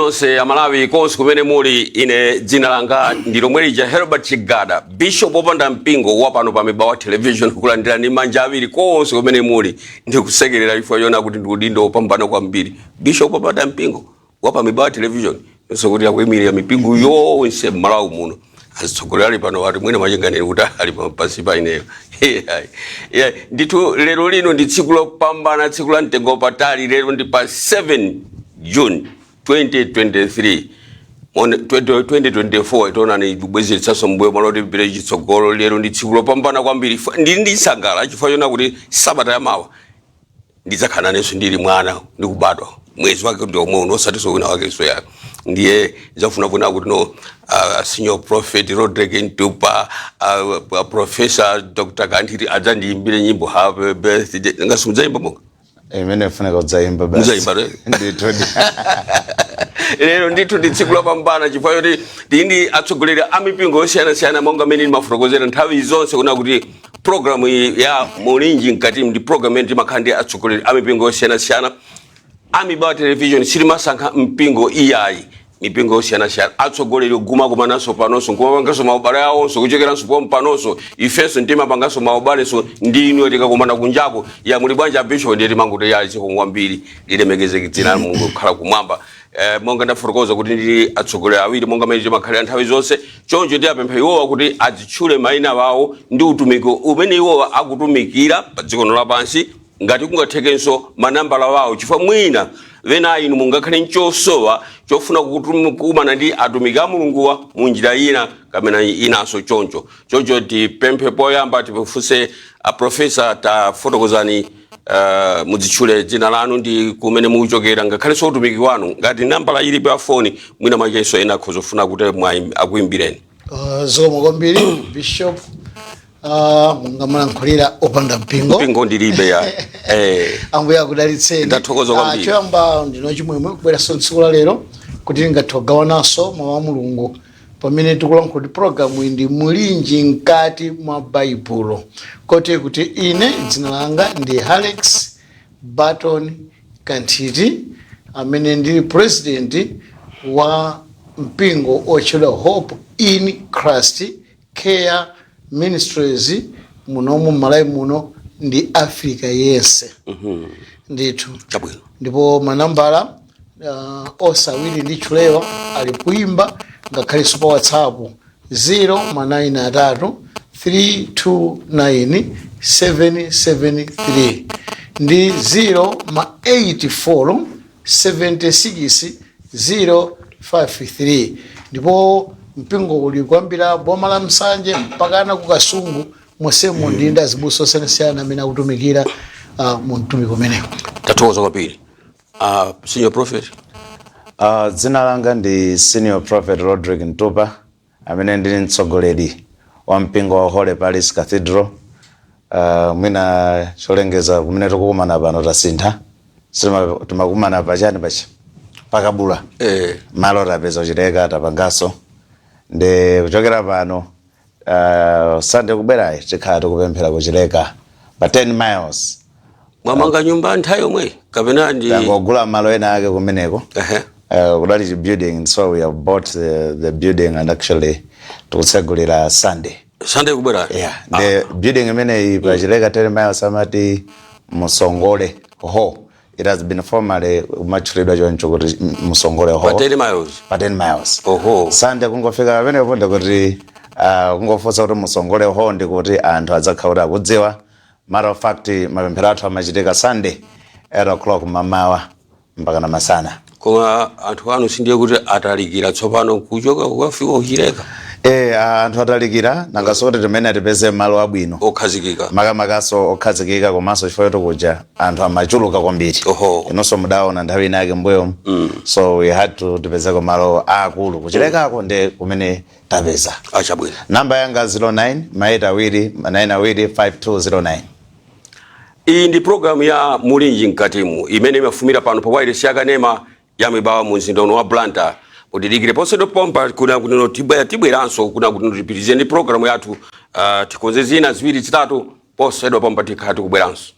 Nonse Amalawi konse kumene muli, ine dzina langa ndi lomwe lija, Herbert Chigada, bishop wopanda mpingo wa pano pa Mibawa Television, kulandirani manja awiri konse kumene muli. Ndikusekerera chifukwa chona kuti ndi udindo wopambana kwambiri, bishop wopanda mpingo wa pa Mibawa Television, nso kuti akuyimirira mipingo yonse m'Malawi muno. Azitsogoleri pano ati mwina machenganeni kuti ali pansi pa ineyo. Yeah, ndithu lero lino ndi tsiku lopambana, tsiku la mtengo wapatali. Lero ndi pa 7 June 2023. 2024 tionani kubwezeretsanso mbuyo malo tipite chitsogolo. Lero ndi tsiku lopambana kwambiri. Ndili ndi sangala chifukwa chona kuti sabata yamawa ndidzakhala nanenso ndili mwana ndikubadwa, mwezi wake ndi omwe uno, osatinso wina wakenso yake. Ndiye ndizafuna kuna kuti no Senior Prophet Rodrick Ntupa, Professor Dr Kanthiti adzandiyimbire nyimbo "Happy Birthday". Ngasi mudzayimba monga Imene ifunika kudzayimba basi. Mudzayimba, re? Ndithu. Lero ndithu ndi tsiku lopambana chifukwa choti tili ndi atsogoleri a mipingo yosiyanasiyana, monga mmene ndimafotokozera nthawi zonse kuna kuti programu iyi ya Mulinji Mkati ndi programu imene timakhala ndi atsogoleri a mipingo yosiyanasiyana. A Mibawa Television sitimasankha mpingo iyayi, mipingo yosiyanasiyana, atsogoleri oguma kumananso panonso nkumapanganso maubale awonso kuchokeranso pompanonso. Ifenso timapanganso maubalenso ndi inu tikakumana kunjako, "Ya, muli bwanji bishop?" Ndiye timanguti, "Ya, zikomo kwambiri, lilemekezeke dzina la Mulungu kukhala kumwamba." Monga ndafotokoza kuti ndili atsogoleri awiri, monga mmene timakhalira nthawi zonse choncho, ndiyapempha iwowa kuti adzitchule mayina awo ndi utumiki umene iwowa akutumikira pa dziko lino lapansi, ngati kungathekenso manambala wawo, chifukwa mwina ena inu mungakhale nchosowa chofuna kukumana ndi atumiki a Mulunguwa mu njira ina kapena inanso choncho. Choncho tipemphe poyamba, tifunse a professor, tafotokozani, mudzitchule dzina lanu ndi kumene mukuchokera, ngakhalenso utumiki wanu, ngati nambala ilipo ya foni, mwina mwachenso ena akhoza kufuna kuti akuimbireni. Zikomo kwambiri, Bishop. Monga mulankhulira opanda mpingo. Mpingo ndilibe ya. Ambuye akudalitseni. Ndathokoza kwambiri. Choyamba ndino chimwemwe kubweranso tsiku la lero kuti tingathe kugawananso mawu a Mulungu pamene tikulankhula kuti programu iyi ndi Mulinji Mkati mwa Baibulo. Kotero kuti ine dzina langa ndi Alex Barton Kanthiti, amene ndili president wa mpingo otchedwa Hope in Christ Care Ministries munomu Malawi muno ndi Africa yense ndithu. Chabwino. Ndipo manambala onse awiri ndi tchulewa ali kuimba, ngakhalenso pa WhatsApp, 0 ma 9 atatu 329 773 ndi 0 ma 84 76 053. Ndipo mpingo uli kuyambira boma la Msanje mpakana ku Kasungu monsemo, ndi azibusa osiyanasiyana amene akutumikira mu mtumiki umenewu. Tathokoza kwambiri. Senior Prophet. Dzina langa ndi Senior Prophet Rodrick Ntupa, amene ndili mtsogoleri wa mpingo wa Holy Palace Cathedral. Mwina cholengeza, kumene tikukumana pano tasintha. Timakumana pachani pacha pakabula. Malo tapeza kuchileka, tapangaso ndi kuchokera pano. Sunday kubwerayi tikhala tikupemphera kuchileka pa 10 Miles. Mwamanga nyumba nthawi yomwe kapena ndi Tangogula malo ena ake kumeneko. Kudali chi building, so we have bought the building and actually tikutsegulira Sunday. Sunday kubwera? Yeah, the building imeneyi pachileka 10 Miles amati Musongole Hall. It has been formally umatchulidwa choncho kuti Musongole Pa Hall. 10 Miles? Pa 10 Miles. Oho. Sunday kungofika pamenepo ndikuti kungofunsa kuti Musongole Hall, ndikuti anthu adzakhala kuti akudziwa. Matter of fact, mapemphero athu amachitika Sunday 8 o'clock mamawa mpaka na masana. Koma anthu anu sindiye kuti atalikira tsopano kuchoka kukafika kuchileka? Anthu atalikira, nangaso kuti timene tipeze malo abwino okhazikika. Makamakaso okhazikika, komanso chifukwa choti kuja anthu amachuluka kwambiri. Inonso mudaona nthawi inake mbuyomu. So we had to tipezeko malo aakulu kuchilekako, ndi kumene tapeza. Achabwino. Namba yanga 09 ma 8 awiri ma 9 awiri 5209. Iyi ndi programu ya Mulinji Mkatimu imene imafumira pano pa wailesi yakanema ya Mibawa mu mzinda uno wa Blantyre. Mutidikire posachedwa pompa kuna kuno tibweranso kuna kuti tipitirize ndi programu yathu, tikonze zina ziwiri zitatu. Posachedwa pompa tikhala tikubweranso.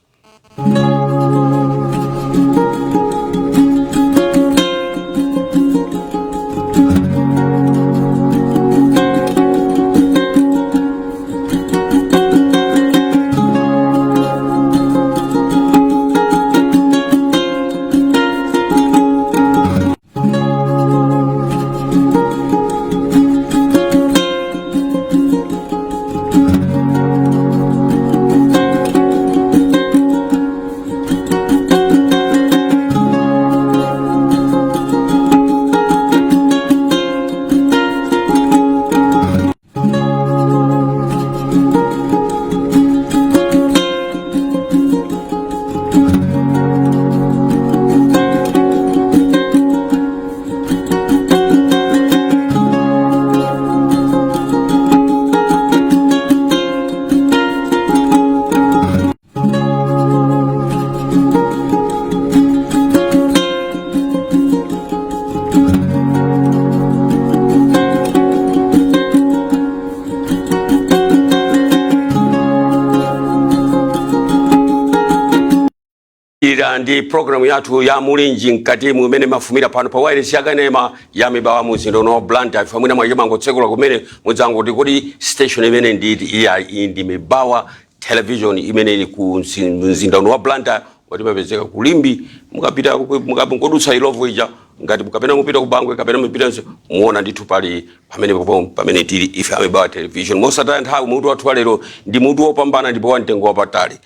Ira ndi programu yathu ya Mulinji Mkati, mumene mafumira pano pa wireless yakanema ya Mibawa muzinda uno wa Blantyre. Ife mwina mwachimangotsekula kumene, mudzangoti, "Kodi station imene nditi?" Iya, iyi ndi Mibawa Television imene ili ku mzinda uno wa Blantyre, watimapezeka ku Limbe. Mukapita mukodutsa Illovo ija, ngati kapena mupita ku Bangwe kapena mupita, muona ndithu pali pamene popo pamene tili ife a Mibawa Television. Mosataya nthawi, mutu wathu wa lero ndi mutu wopambana ndipo wa mtengo wapatali.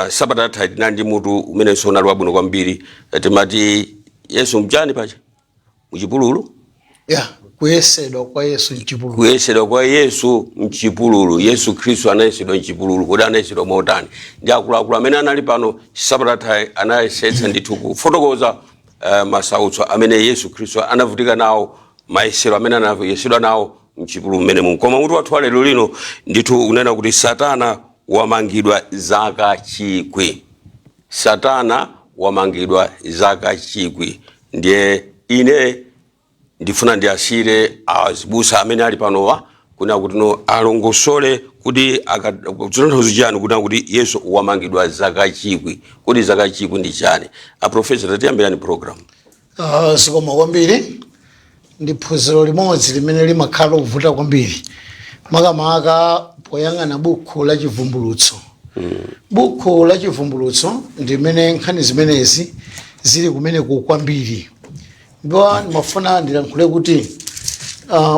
Sabata yatha tinali ndi mutu umenenso unali wabwino kwambiri. Timati Yesu mchani pacha muchipululu. Ya, kuyesedwa kwa Yesu mchipululu. Kuyesedwa kwa Yesu mchipululu. Yesu Khristu anayesedwa mchipululu. Kodi anayesedwa motani? Ndi akuluakulu amene anali pano sabata yatha anayesetsa ndithu kufotokoza masautso amene Yesu Khristu anavutika nawo, mayesero amene anayesedwa nawo mchipululu mmene mu. Koma mutu wathu wa lero lino ndithu unena kuti Satana wamangidwa zaka 1000. Satana wamangidwa zaka 1000. Ndiye ine ndifuna ndiyasire azibusa amene ali panowa kuna kuti no alongosole kuti kutanthauza chani kuna kuti Yesu wamangidwa zaka 1000. Kuti zaka 1000 ndi chani? Aprofesa, tatiyambirani program. Zikomo kwambiri. Ndi phunziro limodzi limene limakhala lovuta kwambiri, makamaka poyang'ana buku la Chivumbulutso. Buku la Chivumbulutso ndimene nkhani zimenezi zili kumeneku kwambiri. Ndipo ndimafuna ndilankhule kuti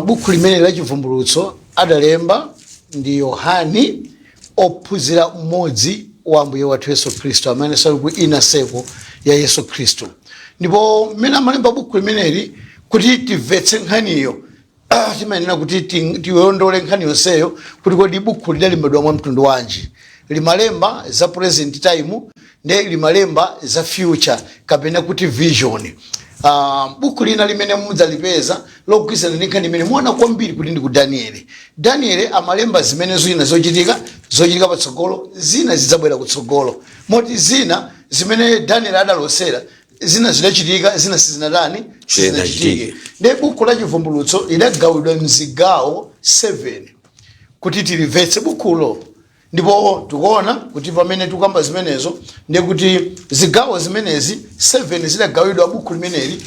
buku limene la Chivumbulutso adalemba ndi Yohani, ophunzira mmodzi wa Ambuye wathu Yesu Khristu, amene sali ku inner circle ya Yesu Khristu. Ndipo mmene amalemba buku limeneli, kuti timvetse nkhaniyo, timayenera kuti tiwondole nkhani yonseyo kuti kodi buku lidalembedwa mwa mtundu wanji. Limalemba za present time, nde limalemba za future kapena kuti vision. Buku lina limene mudzalipeza logwirizana ndi nkhani imene muona kwambiri kuti ndi ku Danieli. Danieli amalemba zimene zina zochitika patsogolo, zina zidzabwera kutsogolo, moti zina zimene Danieli adalosera, zina zidachitika, zina sizinatani? Sizinachitike. Ndi buku la Chivumbulutso lidagawidwa mzigawo 7 kuti tilimvetse bukulo. Ndipo tikuona kuti pamene tikukamba zimenezo, ndiye kuti zigawo zimenezi 7 zidagawidwa buku limeneli,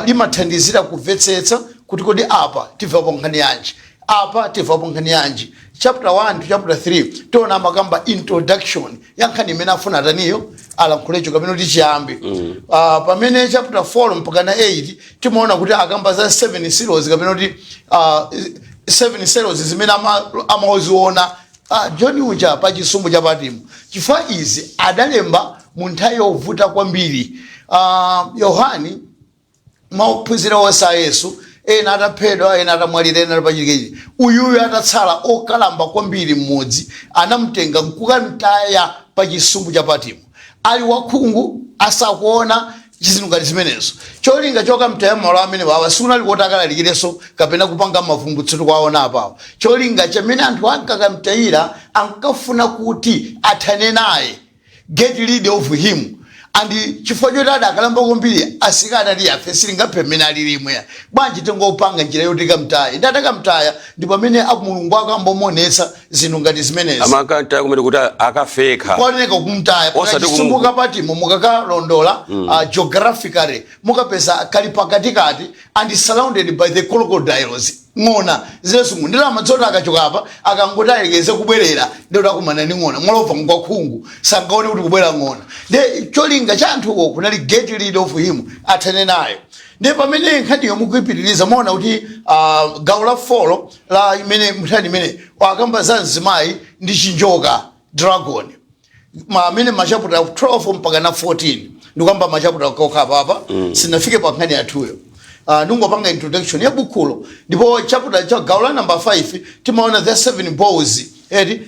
limathandizira kumvetsetsa kuti kodi apa timvapo nkhani yanji, apa timvapo nkhani yanji. Chapter 1 to chapter 3 tiona amakamba introduction ya nkhani imene afuna ataniyo alankhulecho kapena kuti chiyambi. Pamene chapter 4 mpaka na 8 timaona kuti akamba za 7 seals kapena kuti 7 seals zimene amaziona John uja pa chisumbu cha Patimo, chifukwa izi adalemba mu nthawi yovuta kwambiri. Yohani, maophunzira onse a Yesu, ena ataphedwa, ena atamwalira, ena atapachikika, uyuyu atatsala okalamba kwambiri mmodzi, anamtenga nkukamtaya pa chisumbu cha Patimo ali wakhungu, asakuona chizinthu ngati zimenezo. Cholinga chokamtaya malo amene wawa sikunali kuti akalalikirenso kapena kupanga mavumbulutso tikuwaona apawo. Cholinga chamene anthu ankakamtayira, ankafuna kuti athane naye, get rid of him. And chifukwa choti adakalamba kwambiri, asikana ati, "Afe silingaphe mmene alili imweya, bwanji tingopanga njira yoti kamtaye?" Ndi atakamtaya ndi pamene Mulungu akambomuonetsa zinthu ngati zimenezi. Amakantaya kumene kuti akafekha? Kuoneka kumtaya. Osati Chisumbu ka Patimo, mukakalondola geographically, mukapeza kali pakatikati and surrounded by the crocodiles, ng'ona zilesungu. Ndalama zoti akachoka apa, akangoti ayelekeze kubwerera, ndikuti akumana ndi ng'ona. Mwalova ngwakhungu, sangaone kuti kubwera ng'ona. Nde cholinga cha anthuwo kunali get rid of him, athane nayo. Ndiye pamene nkhaniyo mukuyipitiriza, muona kuti gawo la 4 la imene nkhani imene akamba za mzimayi ndi chinjoka, dragon, amene machaputa 12 mpaka na 14. Ndikuyamba machaputa kokha papa, sinafike pa nkhani yathuyo. Ndingopanga introduction ya bukhulo. Ndipo chapter cha gawo la number 5 timaona the seven bowls eti,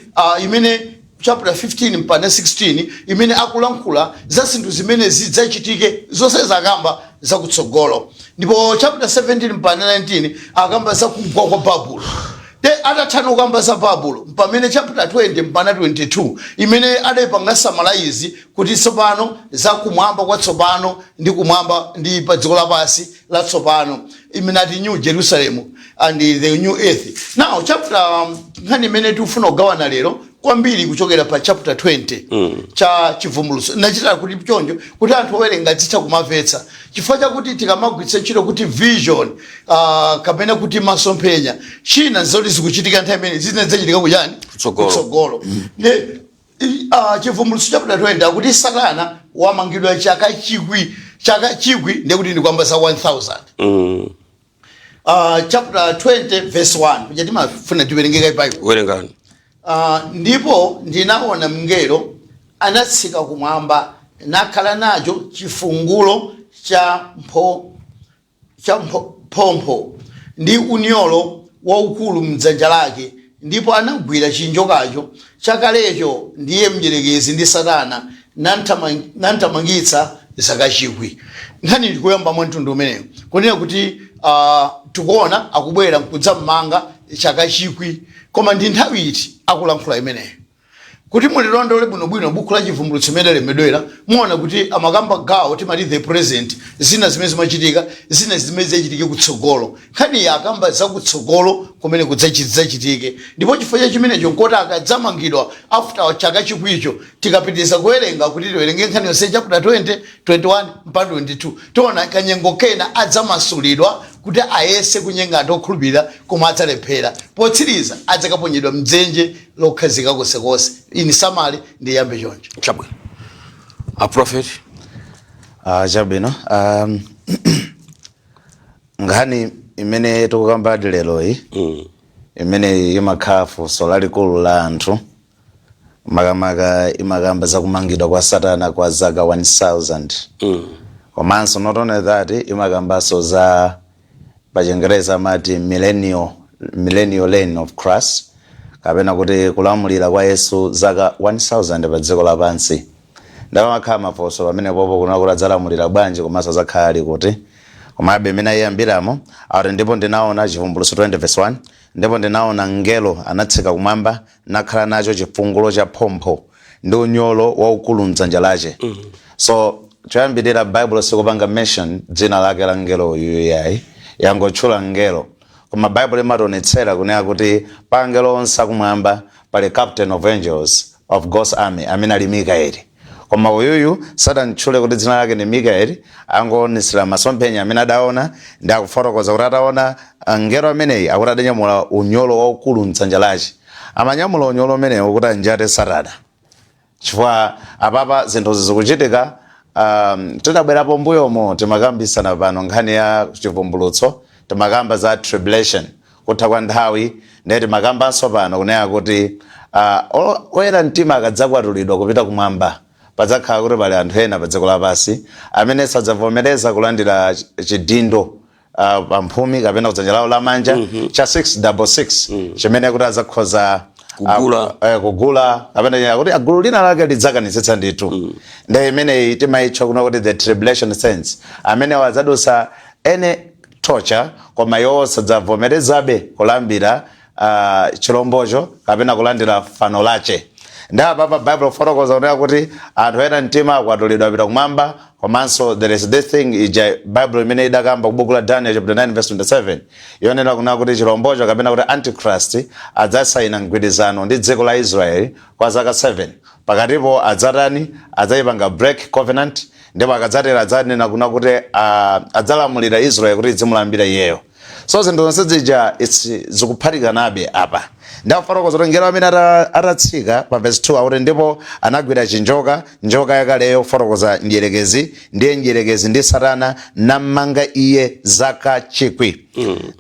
imene chapter 15 mpaka 16 imene akulankhula za zinthu zimene zidzachitike zonse, zakamba zakutsogolo. Ndipo chapter 17 mpaka 19 akamba za kugwa kwa Babulo. Te atathana kukamba za Babulo, pamene chapter 20 mpaka 22 imene adayipanga summarize kuti tsopano za kumwamba kwatsopano ndi kumwamba ndi pa dziko lapansi latsopano, imene ati New Jerusalem and the new earth. Now chapter, nkhani imene tikufuna kugawana lero Kwambiri kuchokera pa chapter 20 cha Chivumbulutso. Nachitira kuti choncho kuti anthu owerenga azitha kumamvetsa, chifukwa chakuti tikamagwiritsa ntchito kuti vision kapena kuti masomphenya, china nzoti zikuchitika nthawi imene, zina zidzachitika kuchani? Kutsogolo. Kutsogolo. Chivumbulutso chapter 20 akuti Satana wamangidwa chaka 1000. Chaka 1000 ndekuti ndikwamba za 1000. Chapter 20 verse 1 kuja timafuna tiwerengeka Bible. Werengani. Ndipo ndinaona mngelo anatsika kumwamba, nakhala nacho chifungulo cha phompho ndi unyolo waukulu mdzanja lake, ndipo anagwira chinjokacho chakalecho, ndiye mdierekezi ndi Satana, namtamangitsa zaka 1000. Nkhani ndikuyamba mwa mtundu umenewo, kunena kuti tikuona akubwera nkudzam'manga chaka 1000. Koma ndi nthawi iti akulankhula imeneyo? Kuti mulilondole bwinobwino buku la Chivumbulutso imene lemedwera, muona kuti amakamba gawo timati the present, zina zimene zimachitika, zina zimene zachitike kutsogolo. Nkhani iyi akamba zakutsogolo kumene kudzachitike. Ndipo chifukwa cha chimenecho nkoti akadzamangidwa after chaka chikwicho, tikapitiriza kuwerenga, kuti tiwerenge nkhani yonse chapter 20, 21 mpaka 22, tiona kanyengo kena adzamasulidwa kuti ayese kunyenga anthu okhulupirira, koma adzalephera. Potsiriza adzakaponyedwa mdzenje lokhazika konsekonse. In summary, ndiyambe choncho. Chabwino, a prophet. Chabwino. Nkhani imene tikukambadi leroyi, imene imakhala funso lalikulu la anthu, makamaka imakamba zakumangidwa kwa Satana kwa zaka 1000. Komanso not only that, imakambanso za, pachingereza amati millennial reign of Christ, kapena kuti kulamulira kwa Yesu zaka 1000 pa dziko lapansi. Ndapamakhala mafunso pamene popo kuna kuti adzalamulira bwanji, komanso adzakhala ali kuti. Komabe imene ayiyambiramo akuti, "Ndipo ndinaona," Chivumbulutso 20 verse 1, "ndipo ndinaona mngelo anatsika kumwamba, nakhala nacho chifungulo cha phompho ndi unyolo waukulu mdzanja lache." So choyambirira, Bible sikupanga mention dzina lake la mngelo uyu yayi, yangotchula mngelo. Koma Bible imationetsera kunena kuti pa angelo onse akumwamba pali captain of angels of God's army amene ali Mikaeli. Koma uyuyu sadamtchule kuti dzina lake ndi Mikaeli, angoonetsera masomphenya amene adaona ndi akufotokoza kuti ataona angelo ameneyi akuti adanyamula unyolo waukulu mdzanja lache. Amanyamula unyolo umenewu kuti anjate Satana, chifukwa apapa zinthu zikuchitika. Tidabwerapo mbuyomo, timakambisana pano nkhani ya Chivumbulutso, timakamba za tribulation, kutha kwa nthawi. Ndiye timakambanso pano kunena kuti oyera mtima akadzakwatulidwa kupita kumwamba, padzakhala kuti pali anthu ena pa dziko lapansi amene sadzavomereza kulandira chidindo pamphumi kapena kudzanja lawo lamanja cha 666, chimene kuti adzakhoza Kugula. Kugula kapena kuti gulu lina lake lidzakanitsitsa ndithu. Ndi imeneyi timayitcha kuno kuti the tribulation saints, amene wadzadusa ene torture, koma iwo sadzavomerezabe kulambira chilombocho kapena kulandira fano lache. Ndi apapa Bible fotokoza kunena kuti anthu ena mtima akwatulidwa apita kumwamba. Komanso there is this thing ija Bible imene idakamba ku buku la Daniel chapter 9 verse 27, yonena kunena kuti chilombocho kapena kuti Antichrist adzasaina mgwirizano ndi dziko la Israeli kwa zaka 7. Pakatipo adzatani? Adzayipanga break covenant. Ndipo akadzatera adzanena kuna kuti adzalamulira Israeli kuti idzimulambira iyeyo. So zinthu zonse zija zikuphatikanabe apa. Ndakufotokoza kuti ngelo amene atatsika pa verse 2 akuti, "Ndipo anagwira chinjoka, njoka yakaleyo," kufotokoza mdierekezi, "ndiye mdierekezi ndi Satana, nammanga iye zaka 1000."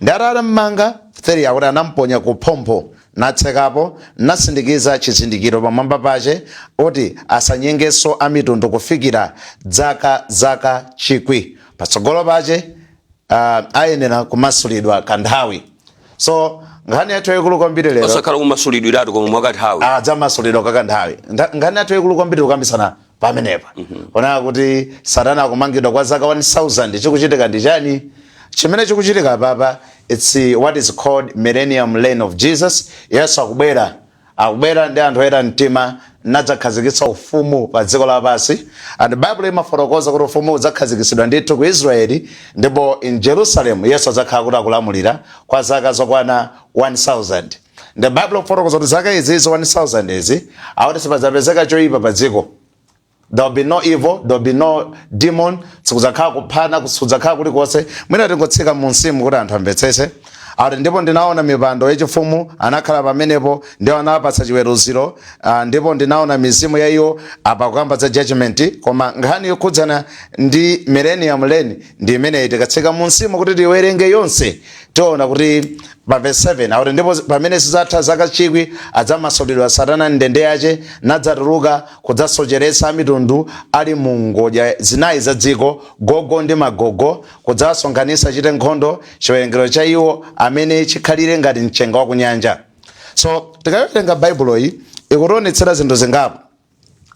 Ndi atammanga, 3 akuti, "Anamponya ku phompho, natsekapo, nasindikiza chizindikiro pamwamba pache, oti asanyengenso amitundu kufikira zaka 1000. Patsogolo pache ayenera kumasulidwa kanthawi." So nkhani yathu yaikulu kwambiri lero, Osakhala kumasulidwiratu, koma mwakanthawi. Adzamasulidwa kakanthawi. Nkhani yathu yaikulu kwambiri kukambisana pamenepa onaka kuti Satana akumangidwa kwa zaka 1000, chikuchitika ndi chani? Chimene chikuchitika papa, it's what is called millennium reign of Jesus. Yesu akubwera, akubwera ndi anthu oyera mtima, nadzakhazikitsa ufumu pa dziko lapansi. And Bible imafotokoza kuti ufumu udzakhazikitsidwa ndithu ku Israeli, ndipo in Jerusalem Yesu adzakhala kuti akulamulira kwa zaka zokwana 1000. The Bible kufotokoza kuti zaka izizi 1000 izi, akuti sipadzapezeka choyipa pa dziko. There will be no evil, there will be no demon, sikudzakhala kuphana, sikudzakhala kulikonse. Mwina tingotsika munsimu kuti anthu amvetsetse. Akuti, "Ndipo ndinaona mipando yachifumu, anakhala pamenepo, ndipo anawapatsa chiweruziro. Ndipo ndinaona mizimu ya iwo." Apa kukamba za judgment, koma nkhani yokhudzana ndi millennium reign ndi imeneyi. Tikatsika munsimu kuti tiwerenge yonse, tiona kuti pa verse 7 akuti, "Ndipo pamene zidzatha zaka 1000, adzamasulidwa Satana ndende yace, nadzatuluka kudzasocheretsa amitundu ali mu ngodya zinayi za dziko, Gogo ndi Magogo, kudzasonkhanitsa chite nkhondo, chiwerengero cha iwo amene chikhalire ngati mchenga wa kunyanja." So tikawerenga Baibuloyi, ikutionetsera zinthu zingapo.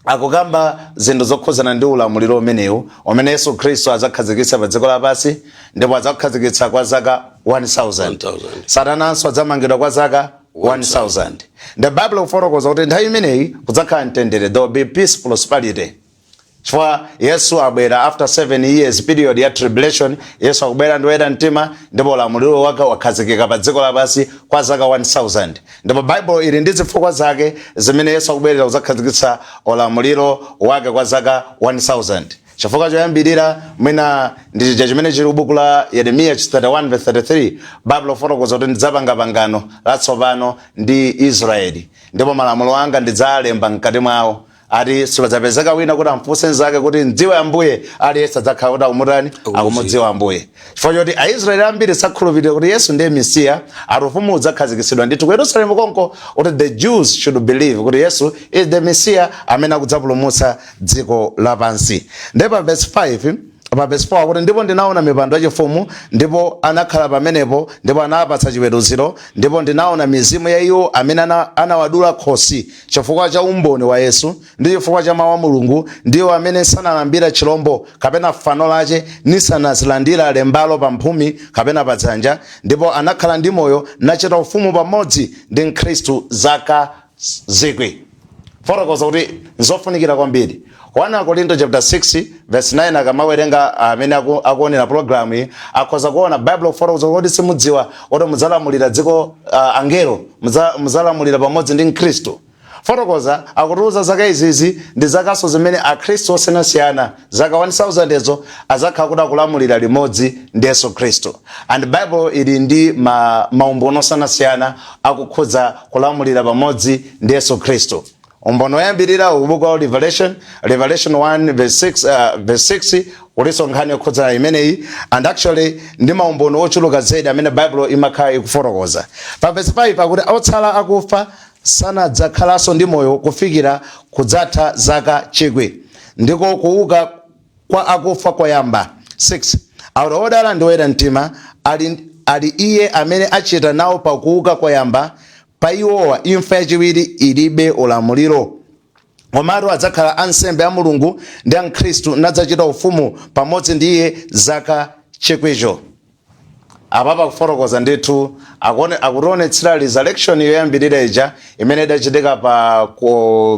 Akukamba zinthu zokhuzana ndi ulamuliro umenewu umene Yesu Khristu adzakhazikitsa pa dziko lapansi, ndipo adzakhazikitsa kwa zaka 1000. 1000. Satananso adzamangidwa kwa zaka 1000. The Bible kufotokoza kuti nthawi imeneyi kudzakhala mtendere, there will be peace, prosperity, chifukwa Yesu abwera after 7 years period ya tribulation. Yesu akubwera ndi woyera mtima, ndipo ulamuliro wake wakhazikika pa dziko lapansi kwa zaka 1000. Ndipo Bible ili ndi zifukwa zake zimene Yesu akubwerera kudzakhazikitsa ulamuliro wake kwa zaka 1000. Chifukwa choyambirira mwina ndi chija chimene chili buku la Yeremiya 31 verse 33. Bible fotokoza kuti, "Ndidzapanga pangano latsopano ndi Israeli, ndipo malamulo anga ndidzalemba mkati mwawo." Ati sipadzapezeka wina kuti amfunse nzake kuti, 'Mdziwe Ambuye.' Aliyense adzakhala kuti akumutani? Akumudziwa Ambuye. Chifukwa choti Aisraeli ambiri sakhulupirira kuti Yesu ndiye Mesiya, ati ufumu udzakhazikitsidwa ndithu ku Yerusalemu konko, kuti the Jews should believe kuti Yesu is the Mesiya amene akudzapulumutsa dziko lapansi. Ndipo pa verse 5, pa verse 4 akuti, "Ndipo ndinaona mipando yachifumu, ndipo anakhala pamenepo, ndipo anawapatsa chiweruziro. Ndipo ndinaona mizimu ya iwo amene anawadula khosi chifukwa cha umboni wa Yesu ndi chifukwa cha mawu a Mulungu, ndiwo amene sanalambira chilombo kapena fano lache, nisanazilandira lembalo pa mphumi kapena pa dzanja. Ndipo anakhala ndi moyo, nachita ufumu pamodzi ndi Khristu zaka zikwi." Fotokoza kuti nzofunikira kwambiri. 1 Korinto chapter 6 verse 9, akamawerenga amene akuonera program iyi, akhoza kuona Bible kufotokoza kuti, "Simudziwa kuti mudzalamulira dziko, angelo, mudzalamulira pamodzi ndi Mkhristu?" Fotokoza akutiuza zaka izizi ndi zakaso zimene Akhristu osiyanasiyana, zaka 1000 ezo, azakhala kuti akulamulira limodzi ndi Yesu Khristu. And Bible ili ndi maumboni osiyanasiyana akukhudza kulamulira pamodzi ndi Yesu Khristu. Umboni woyambirira ubuku wa Revelation, Revelation 1 verse 6, verse 6, kulinso nkhani yokhudza imeneyi, and actually ndi maumboni ochuluka zedi amene Bible imakhala ikufotokoza. Pa verse 5 akuti, "Otsala akufa sanadzakhalanso ndi moyo kufikira kudzatha zaka chikwi. Ndiko kuuka kwa akufa koyamba." 6 akuti, "Odala ndi oyera mtima ali iye amene achita nawo pakuuka koyamba. Pa iwowa imfa yachiwiri ilibe ulamuliro, komatu adzakhala ansembe a Mulungu ndi a Khristu, nadzachita ufumu pamodzi ndi iye zaka chikwicho." Apa pakufotokoza ndithu akutionetsera resurrection yoyambirira ija imene idachitika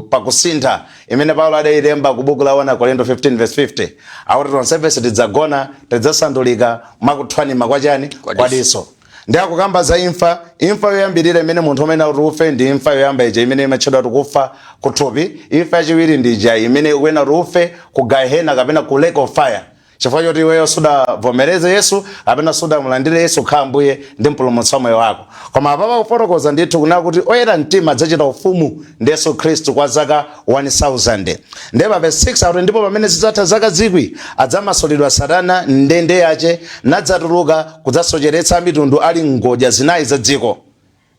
pa kusintha, imene Paulo adayilemba ku buku la 1 Korinto 15 verse 50. Akuti tonsefe sitidzagona, tidzasandulika mwakuthwanima kwachani? Kwa Kwa diso. Ndi akukamba za imfa, imfa yoyambirira imene munthu umene kuti ufe ndi imfa yoyamba ija imene imatchedwa kuti kufa kuthupi. Imfa yachiwiri ndi ija imene ukuyenera kuti ufe ku gahena kapena ku lake of fire, chifukwa choti iweyo sudavomereze Yesu kapena sudamulandire Yesu kukhala Mbuye ndi Mpulumutsi wa moyo wako. Koma apapa kufotokoza ndithu kunena kuti oyera mtima adzachita ufumu ndi Yesu Khristu kwa zaka 1000. Ndiye pa verse 6 akuti, "Ndipo pamene zidzatha zaka zikwi, adzamasulidwa Satana ndende yace, nadzatuluka kudzasocheretsa mitundu ali ngodya zinayi za dziko."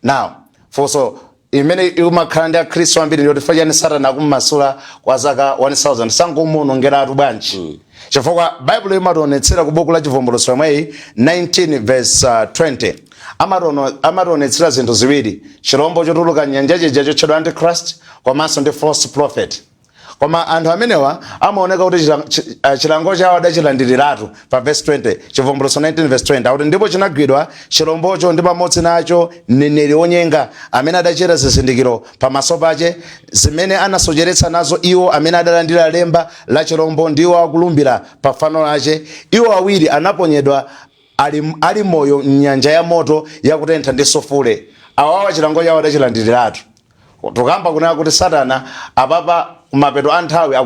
Now funso imene imakhala ndi Akhristu ambiri ndiyoti, chifukwa chani Satana akummasula kwa zaka 1000? Sangomuonongeratu bwanji? Chifukwa Baibulo imationetsera ku buku la Chivumbulutso yomweyi 19 verse 20, amationetsera zinthu ziwiri: chirombo chotuluka nyanja chija chotchedwa Antichrist, komanso ndi false prophet. Koma anthu amenewa amaoneka kuti chilango chawo adachilandiriratu. Pa verse 20, Chivumbulutso 19 verse 20, akuti, "Ndipo chinagwidwa chirombocho, ndi pamodzi nacho mneneri wonyenga amene adachita zizindikiro pamaso pache, zimene anasocheretsa nazo iwo amene adalandira lemba la chirombo, ndiwo akulumbira pa fano lache. Iwo awiri anaponyedwa ali moyo mnyanja ya moto yakutentha ndi sufule." Awawa chilango chawo adachilandiriratu. Tukamba kunena kuti Satana apapa kumapeto a nthawi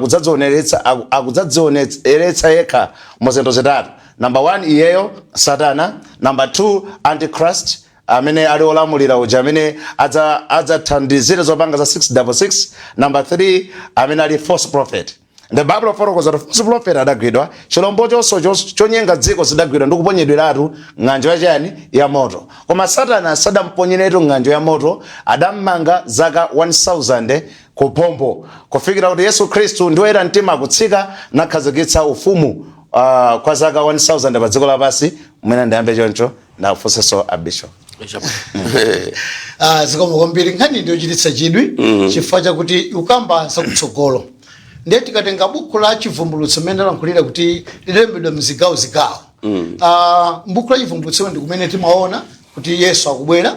akudzadzioneretsa yekha mu zinthu zitatu. Number one, iyeyo Satana. Number two, Antichrist amene ali olamulira uja amene adzathandizire zopanga za 666. Number 3, amene ali false prophet. The Bible fotokoza kuti false prophet adagwidwa, chilombo chonso chonyenga dziko zidagwidwa ndi kuponyedweratu ng'anjo yachani? Ya moto. Koma Satana sadamponyeretu ng'anjo ya moto, adammanga zaka 1000 kupombo kufikira kuti Yesu Khristu ndi oyera mtima akutsika nakhazikitsa ufumu kwa zaka 1000 pa dziko lapansi. Mwina ndiyambe choncho, ndafunsenso a bishop. Ah, zikomo kwambiri. Nkhani ndiyochititsa chidwi chifukwa chakuti ukamba zakutsogolo. Ndiye tikatenga buku la Chivumbulutso, mmene ndalankhulira kuti lilembedwa mzigawo zigawo, mbuku la Chivumbulutso ndi kumene timaona kuti Yesu akubwera,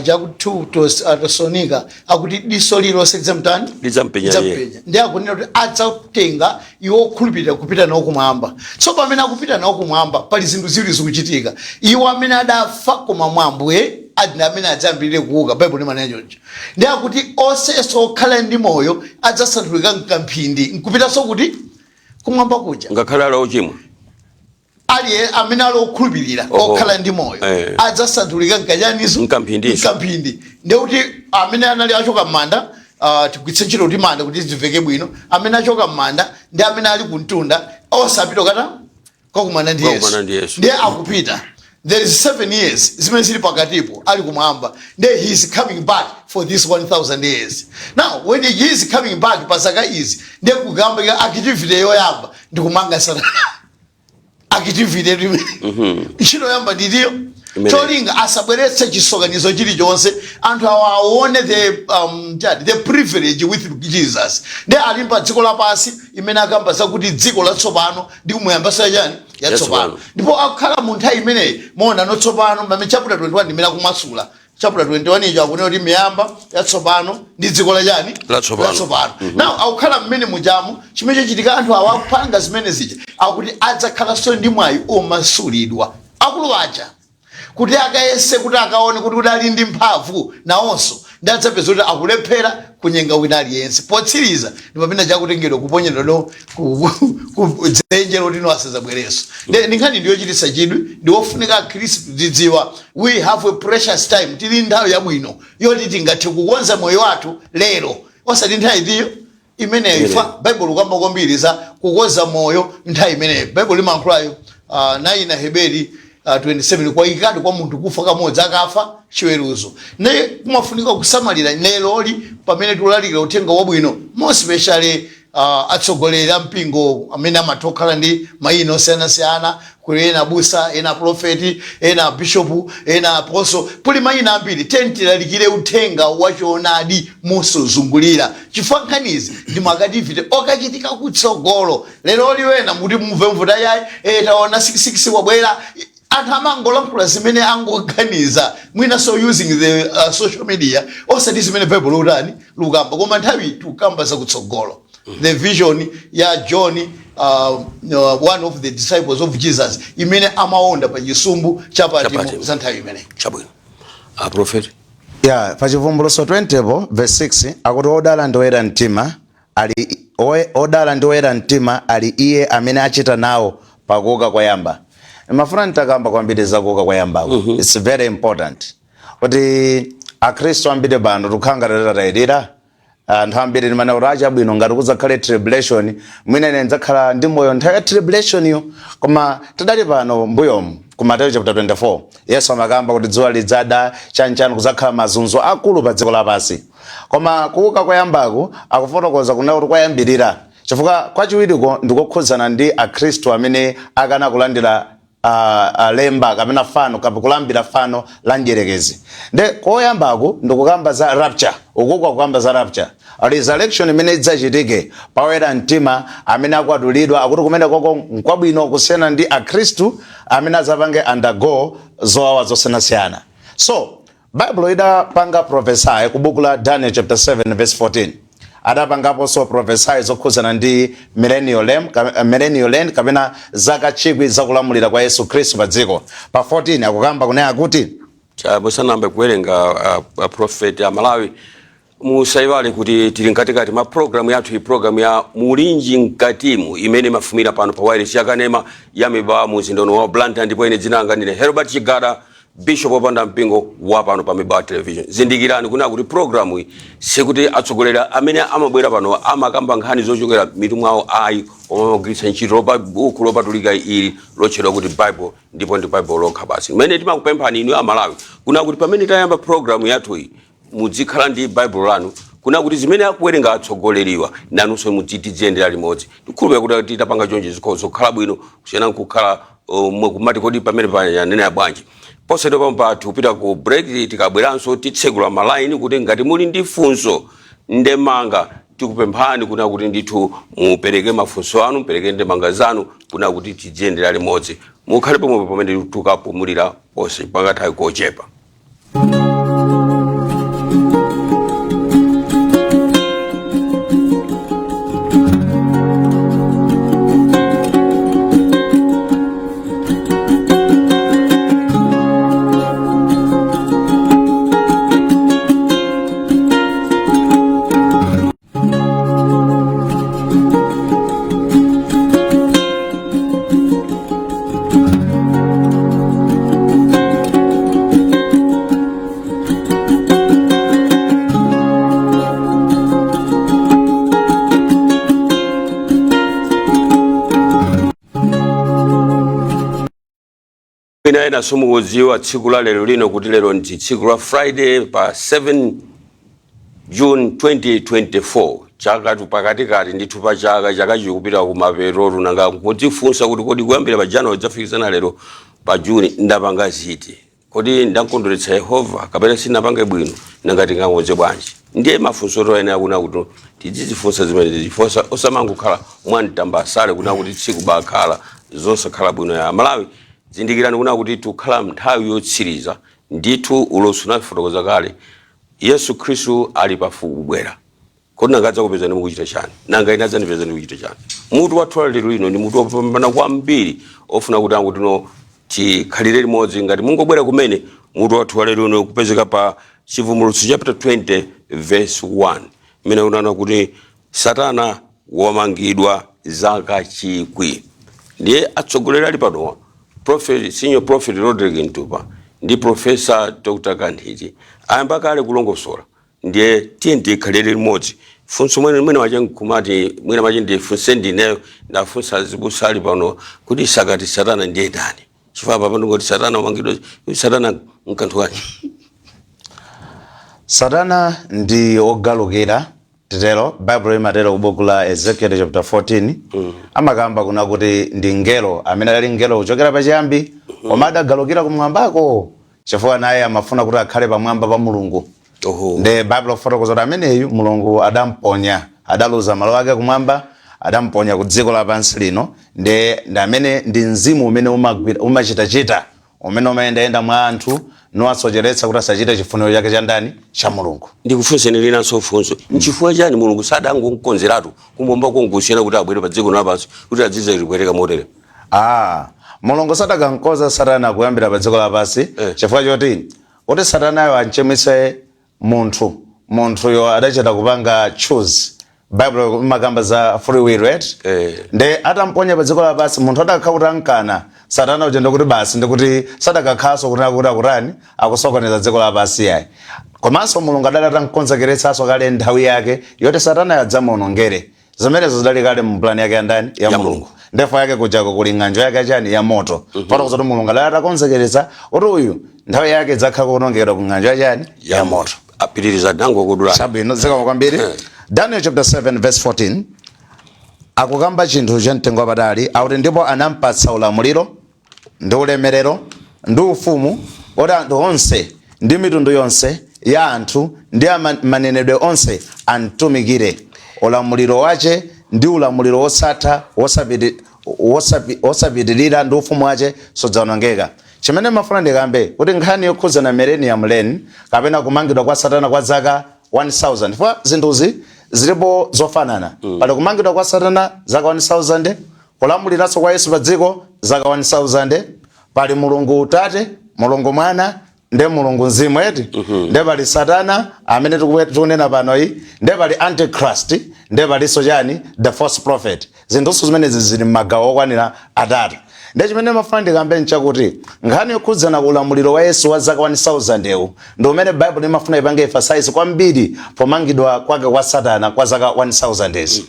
chaku 2 Tesalonika akuti diso lililonse lidzamtani? Lidzampenya iye. Lidzampenya. Ndiye akunena kuti adzatenga iwo okhulupirira kupita nawo kumwamba. So pamene akupita nawo kumwamba, pali zinthu ziwiri zikuchitika. Iwo amene adafa koma mwa Ambuye adi amene adzayambirire kuuka, Baibulo limanena choncho. Ndiye akuti onsenso okhala ndi moyo adzasanthulika mkamphindi nkupitanso kuti? Kumwamba kuja. Ngakhale ali ochimwa? Aliye amene ali okhulupirira okhala ndi moyo adzasanthulika nkachaniso? Mkamphindinso. Mkamphindi. Ndekuti amene anali achoka m'manda, tigwiritse ntchito kuti manda kuti zimveke bwino, amene achoka m'manda ndi amene ali kumtunda osapita kata kakumana ndi Kakumana Yesu. ndi Yesu. Ndiye akupita, there is 7 years zimene zili pakatipo ali kumwamba. Ndiye he is coming back for this 1000 years. Now when he is coming back pa zaka izi, ndiye kugamba activity yoyamba ndikumanga Satana. Activity imene ntchito yoyamba nditiyo? Imene. Cholinga asabweretse chisokanizo chilichonse, anthu awa aone chati, the privilege with Jesus. Ndi ali pa dziko lapansi imene akamba zakuti dziko latsopano ndi kumuyambasa chani? Yatsopano. Yatsopano. Ndipo akukhala mu nthawi imeneyi moona notsopano pamene chapter 21 imene akumasula chapter 21 icho, akunena kuti miyamba yatsopano ndi dziko lachani? Latsopano. Latsopano. Now akukhala mmene mujamu, chimene chachitika, anthu awa akupanga zimene zija, akuti adzakhalanso ndi mwayi omasulidwa akulu aja kuti akayese, kuti akaone kuti ali ndi mphamvu nawonso, ndi adzapeza kuti akulephera kunyenga wina aliyense. Potsiriza ndi pamene chakutengedwa kuponyedwa no ku dzenje loti no asadzabwerenso. Ndi nkhani ndiyochititsa chidwi, ndi wofunika Akhristu tidziwa we have a precious time. Tili nthawi yabwino yoti tingathe kukonza moyo wathu lero, osati nthawi itiyo imeneyo. Ifa Baibulo kamba kwambiri za kukonza moyo nthawi imeneyo. Baibulo limayankhulayo 9 Heberi 27, kwayikadi kwa munthu kufa kamodzi, akafa chiweruzo. Ne kumafunika kusamalira leroli pamene tikulalikira uthenga wabwino, more especially atsogoleri a mpingo amene amatha kukhala ndi mayina osiyanasiyana. Kuli ena abusa, ena profeti, ena bishopu, ena apostle, kuli mayina ambiri. Tilalikire uthenga wachoonadi mosazungulira, chifukwa nkhanizi ndi ma activity okachitika kutsogolo. Lero liwena muti mumve mvuta yayi, taona 66 wabwera. Anthu amangolankhula zimene angoganiza, mwina so using the social media, osati zimene Bible utani lukamba. Koma nthawi tikukamba zakutsogolo, the vision ya John, one of the disciples of Jesus, imene amaonda pa chisumbu cha Patimo Patimo. za nthawi imeneyi. Chabwino, a prophet. Ya, pa Chivumbulutso 20 po verse 6 akuti odala ndi oyera mtima ali odala ndi oyera mtima ali iye amene achita nawo pakuuka koyamba. Mafuna nditakamba kwambiri za kuuka koyambako. It's very important kuti Akhristu ambiri pano tikukhala ngati tatayirira. Anthu ambiri timana kuti achabwino, ngati kudzakhale tribulation, mwina ine ndidzakhala ndi moyo nthawi ya tribulation yo. Koma tidali pano mbuyomu ku Mateyu chapter 24, Yesu amakamba kuti dzuwa lidzada, chanchani, kudzakhala mazunzo akulu pa dziko lapansi. Koma kuuka koyambaku akufotokoza kuna kuti kwayambirira, chifukwa kwachiwiriko ndikokhudzana ndi Akhristu amene akana kulandira lemba kapena fano kapena kulambira fano la mdierekezi. Nde koyambaku ndikukamba za rapture, ukuku akukamba za rapture, resurrection imene idzachitike pawera mtima amene akwatulidwa. Akuti kumene koko nkwabwino kusiyana ndi Akhristu amene adzapange undergo zowawa zosiyanasiyana. So Bible idapanga prophesy ku buku la Daniel chapter 7 verse 14, adapangaponso prophesy zokhudzana ndi millennial reign kapena zaka chikwi zakulamulira kwa Yesu Khristu pa dziko. Pa 14 akukamba kunena kuti Musanayambe kuwerenga, prophet, Amalawi musaiwale kuti tili mkatikati mwa programu yathu, iyi programu ya Mulinji Mkatimu, imene imafumira pano pa wireless yakanema ya Mibawa mu mzinda wa Blantyre. Ndipo ine dzina langa ndine Herbert Chigada, bishop wopanda mpingo wa pano pa Mibawa Television. Zindikirani kuna kuti programu iyi sikuti atsogoleri amene amabwera pano amakamba nkhani zochokera mitu mwawo ayi, koma amagwiritsa ntchito buku lopatulika ili lotchedwa kuti Bible, ndipo ndi Bible lokha basi. Mmene timakupemphani inu Amalawi kuna kuti pamene tayamba programu yathu iyi, muzikhala ndi Bible lanu, kuna kuti zimene akuwerenga atsogoleriwa nanunso mudzitiziyendera limodzi. Tikhulupirira kuti titapanga chonchi zikhoza kukhala bwino kusiyana nkukhala kumati kodi pamene panena bwanji. Posachedwa pampa tikupita ku break. Tikabweranso titsekula malaini kuti ngati muli ndi funso, ndemanga, tikupemphani kuna kuti ndithu mupereke mafunso anu, mupereke ndemanga zanu, kuna kuti tiziyendera limodzi. Mukhale pomwepo pamene tukapumulira ponse pakathawi kochepa. Ina ena simukudziwa tsiku la lero lino kuti lero ndi tsiku la Friday pa 7 June 2024, chaka pakatikati ndithu pa chaka, chaka chikupita kumapeto. Nanga kudzifunsa kuti kodi kuyambira pa January dzafikizana lero pa June, ndapanga ziti? Kodi ndakondweretsa Yehova kapena sinapange bwino? Nanga tingakonze bwanji? Ndiye mafunso toyenera kuna kuti tidzizifunsa zimene tizifunsa, osamangokhala mwamtambasale kuna kuti tsiku bakhala zosakhala bwino ya Malawi. Zindikirani kuna kuti tikukhala nthawi yotsiriza ndithu. Ulosi unafotokoza kale, Yesu Khristu ali pafupi kubwera. Kodi nanga adzakupezani mukuchita chani? Nanga ine adzandipeza ndikuchita chani? Mutu wathu lero lino ndi mutu wopambana kwambiri, ofuna kuti angutino tikhalire limodzi. Ngati mungobwera kumene, mutu wathu wa lero lino kupezeka pa Chivumbulutso chapter 20 verse 1, imene kunena kuti Satana wamangidwa zaka 1000. Ndiye atsogoleri ali panowa, prophet, senior prophet Rodrick Mtupa ndi Professor Dr Kanthiti, ayamba kale kulongosola. Ndiye tiye tikhalire limodzi. Funso mwene mwene wache nkumati mwina mache ndifunse ndineyo, ndafunsa azibusa ali pano kuti sakati Satana ndiye ndani? Chifukwa papa ndingoti Satana wamangidwa, Satana nkanthu kanji? Satana ndi ogalukira, titero. Bible imatero ku buku la Ezekiel chapter 14. Amakamba kuna kuti ndi ngelo amene adali ngelo kuchokera pachiyambi, koma adagalukira kumwambako chifukwa naye amafuna kuti akhale pamwamba pa Mulungu. Ndi Bible fotokoza kuti ameneyu Mulungu adamponya, adaluza malo ake kumwamba, adamponya ku dziko lapansi lino. Ndi amene ndi mzimu umene umachitachita, umene umayendayenda mwa anthu niwasocheretsa kuti asachite chifuniro chake cha ndani? Cha Mulungu. Ndikufunseni linanso funso: nchifukwa chani Mulungu sadangokonzeratu kumwamba konkusiyana kuti abwere pa dziko lapansi kuti adzize libwereka motere? Ah, Mulungu sadakankoza Satana kuyambira pa dziko lapansi chifukwa choti kuti Satanayo anchimwitse munthu, munthuyo adachita kupanga choose. Bible imakamba za free will, right? Nde atamponya pa dziko lapansi, munthu adakakhala kuti ankana Satana uja, ndikuti basi, ndikuti sadakakhalanso kuti akuti akutani, akusokoneza dziko lapansi yayi. Komanso Mulungu adali atamkonzekeretsanso kale nthawi yake yoti Satanayo adzamuonongere. Zimenezo zidali kale mu plan yake ya ndani? Ya Ya Mulungu. Mulungu. Ndefu yake kujako kuli ng'anjo yake yachani? Ya moto. Fotokoza kuti Mulungu adali atakonzekeretsa kuti uyu nthawi yake idzakhala kuonongedwa ku ng'anjo yachani? Ya moto. Apitiriza, dango kudula. Chabwino, zikomo kwambiri. Daniel chapter 7 verse 14 akukamba chinthu cha mtengo wapatali. Akuti, "Ndipo anampatsa ulamuliro ndi ulemerero ndi ufumu, oti anthu onse ndi mitundu yonse ya anthu ndi manenedwe onse amtumikire. Ulamuliro wache ndi ulamuliro wosatha, wosapitirira, ndi ufumu wache sudzawonongeka." Chimene mafuna ndikambe kuti nkhani yokhudzana millennium reign kapena kumangidwa kwa Satana kwa zaka 1000, chifukwa zinthuzi zilipo zofanana. Pali kumangidwa kwa Satana zaka 1000, kulamuliranso kwa Yesu pa dziko zaka 1000, pali Mulungu Tate, Mulungu Mwana. Nde Mulungu mzimu, eti? Nde pali Satana amene tikunena panoyi, nde pali Antichrist, nde palinso chani? The false prophet. Zinthuso zimenezi zili m'magawo okwanira atatu. Nde chimene mafuna ndikambe nchakuti nkhani yokhudzana ku ulamuliro wa Yesu wa zaka 1000 ewu ndi umene Bible imafuna ipange emphasize kwambiri pomangidwa kwake kwa Satana kwa zaka 1000 izi.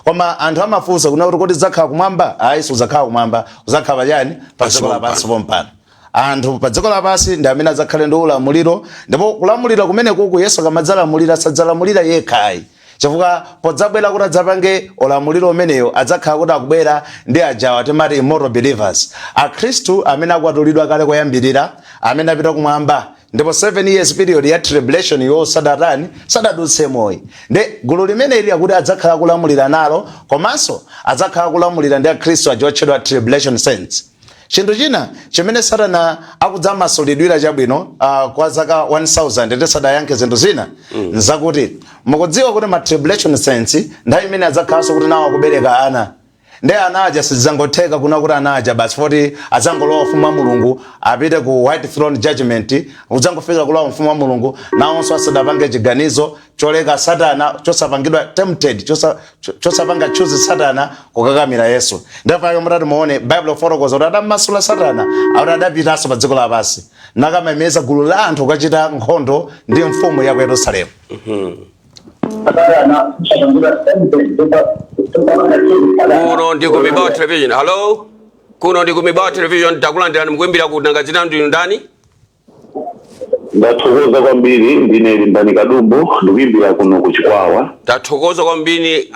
Koma anthu amafunsa kuna kuti, kodi zakhala kumwamba? Ayi, sudzakhala kumwamba, udzakhala pachani? Pa dziko lapansi pompano. Anthu pa dziko lapansi ndi amene adzakhale ndi ulamuliro, ndipo kulamulira kumene kuku, Yesu akamadzalamulira, sadzalamulira yekha ayi, chifukwa podzabwera kuti adzapange ulamuliro umeneyo, adzakhala kuti akubwera ndi ajawa timati immortal believers, Akhristu amene akwatulidwa kale koyambirira, amene apita kumwamba, ndipo 7 years period ya tribulation yo sadatani, sadadutse moyo. Ndi gulu limeneli akuti adzakhala kulamulira nalo, komanso adzakhala kulamulira ndi Akhristu aja otchedwa tribulation saints. Chinthu china chimene Satana akudzamasulidwira, chabwino, kwa zaka 1000, tisadayankhe zinthu zina, nzakuti mukudziwa kuti ma tribulation saints nthawi imene adzakhalanso kuti nawo akubereka ana. Ndi ana aja sizidzangotheka kuna kuti ana aja basi foti adzangolowa ufumu wa Mulungu, apite ku white throne judgment, udzangofika kulowa ufumu wa Mulungu nawonso asadapange chiganizo choleka Satana, chosapangidwa tempted, chosapanga choose Satana kukakamira Yesu. Ndapake mutati muone Bible fotokoza kuti adamasula Satana, akuti adapitanso pa dziko lapansi nakamemeza gulu la anthu kukachita nkhondo ndi mfumu ya ku Yerusalemu. Kuno ndi ku Mibawa Television. Hello, kuno ndi ku Mibawa Television. Takulandirani. Mukuimbira kuti? Nanga dzina ndinu ndani? Ndathokoza kwambiri. Ndine Limbani Kadumbo, ndikuimbira kuno ku Chikwawa. Tathokoza kwambiri,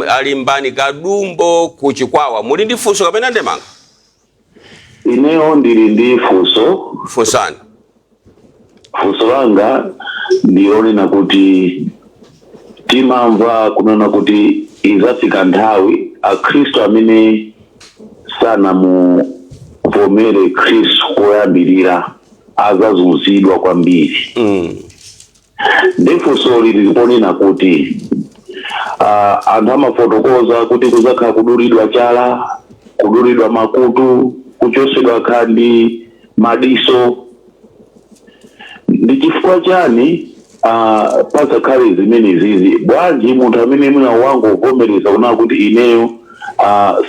Alimbani Kadumbo ku Chikwawa. Muli ndi funso kapena ndemanga? Ineyo ndili ndi funso. Funsani. Funso langa ndilonena kuti timamva kunena kuti izafika nthawi Akhristu amene sanamuvomere Khristu koyambirira azazunzidwa kwambiri. Ndi funsoli liliponena kuti anthu amafotokoza kuti kuzakhala kudulidwa chala, kudulidwa makutu, kuchosedwa khandi madiso. Ndi chifukwa chani pazakhale zimenezizi? Bwanji munthu amene mwina wangovomereza kunena kuti ineyo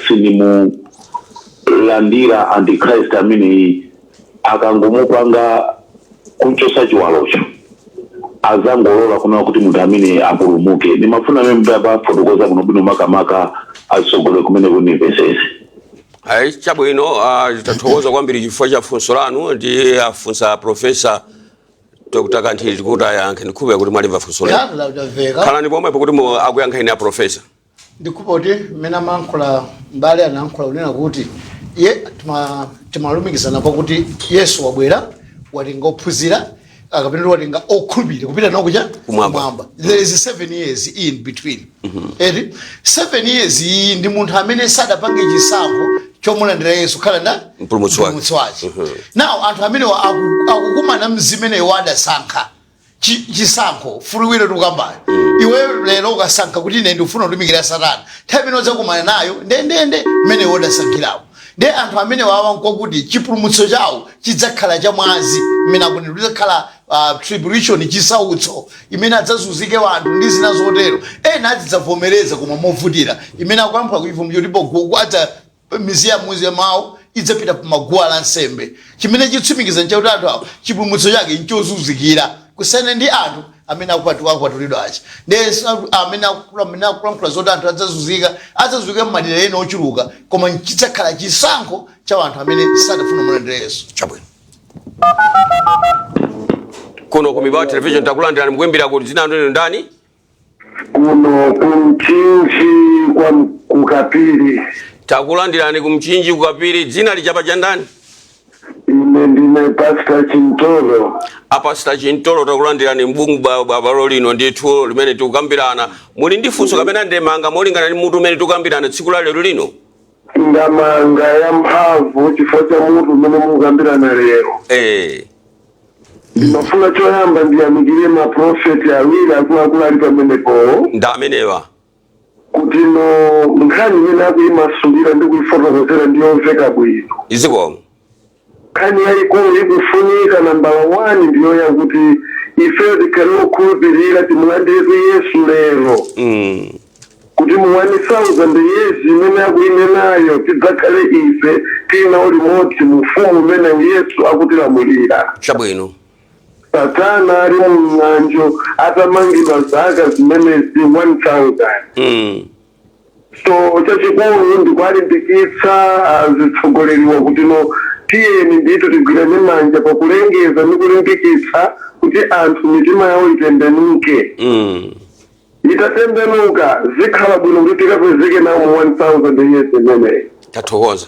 sinimulandira Antichrist ameneyi, akangomupanga kuchosa chiwalocho, azangolola kunena kuti munthu amene apulumuke? Ndimafuna amene mutapafotokoza kuno bwino, makamaka atsogole kumene kunimvesese. Ayi, chabwino. Tathokoza kwambiri chifukwa cha funso lanu. Ndi afunsa Professor Dr. Kanthiti kuti ayankhe. Ndikhulupirira kuti mwalimva funso lanu. Ya, lamveka. Khalani pomwepo kuti akuyankheni a professor. Ndikupa kuti mmene amayankhula mbale, anayankhula kunena kuti ye timalumikizana pakuti Yesu wabwera, watenga ophunzira, akapena watenga okhulupirira kupita nawo kucha? Kumwamba. There is 7 years in between, eti? 7 years iyi ndi munthu amene sadapange chisankho chomulandira Yesu khala nda Mpulumutsi wake. Mpulumutsi wake. Now anthu amene akukumana mzimeneyo adasankha chisankho, free will tikukambayo. Iwe lero ukasankha kuti ine ndikufuna kutumikira Satana, nthawi imene udzakumana nayo ndendende mmene wodasankhirawo. Nde anthu amene wawa nkokuti chipulumutso chawo chidzakhala chamwazi, mmene akunena chidzakhala tribulation, chisautso imene adzazunzike wanthu ndi zina zotero. Ena azidzavomereza koma movutira, imene akuyankhula kuchivumbulutso, ndipo adza miziya muzi mawu idzapita pamaguwa la nsembe. Chimene chitsimikiza nchakuti anthu awo chipulumutso chake nchozunzikira, kusiyana ndi anthu amene akwatulidwa achi. Ndi amene amene akulankhula zoti anthu adzazunzika, adzazunzika m'madera ena ochuluka, koma chidzakhala chisankho cha anthu amene sadafuna mulandira Yesu. Chabwino. Kuno ku Mibawa Television, takulandirani. Mukuimbira kuti? Dzina lanu ndani? Kuno kuMchinji kwa kukapiri. Takulandirani kuMchinji kukapiri. Dzina lichapa cha ndani? Ine ndine Pastor Chintolo. Apastor Chintolo, takulandirani mbungu bwalo lino ndithu limene tikukambirana. Muli ndi funso kapena ndemanga molingana ndi mutu umene tikukambirana tsiku la lero lino? Ndemanga ya mphamvu chifukwa cha mutu umene mukukambirana lero. Ndimafuna choyamba ndiyamikire maprofeti awiri akuluakulu ali pamenepowo. Ndi amenewa. Kuti no nkhani imene akuyimasulira ndi kuyifotokozera ndiyomveka bwino. Izikomo. Nkhani Nkhani yayikulu ikufunika nambala 1 ndiyo yakuti ifeyo tikhale okhulupirira, timulandire Yesu lero, kuti mu 1000 years imene akuinenayo tidzakhale ife tili nawo limodzi mu ufumu umene Yesu akutilamulira. Satana ali mu ng'anjo atamangidwa zaka zimenezi 1000. So chachikulu ndikualimbikitsa azitsogoleriwa kuti no, tiyeni ndithu tigwirane manja pakulengeza ndi kulimbikitsa kuti anthu mitima yawo itembenuke. Itatembenuka zikhala bwino kuti tikapezeke nawo mu 1000 years imeneyi. Tathokoza.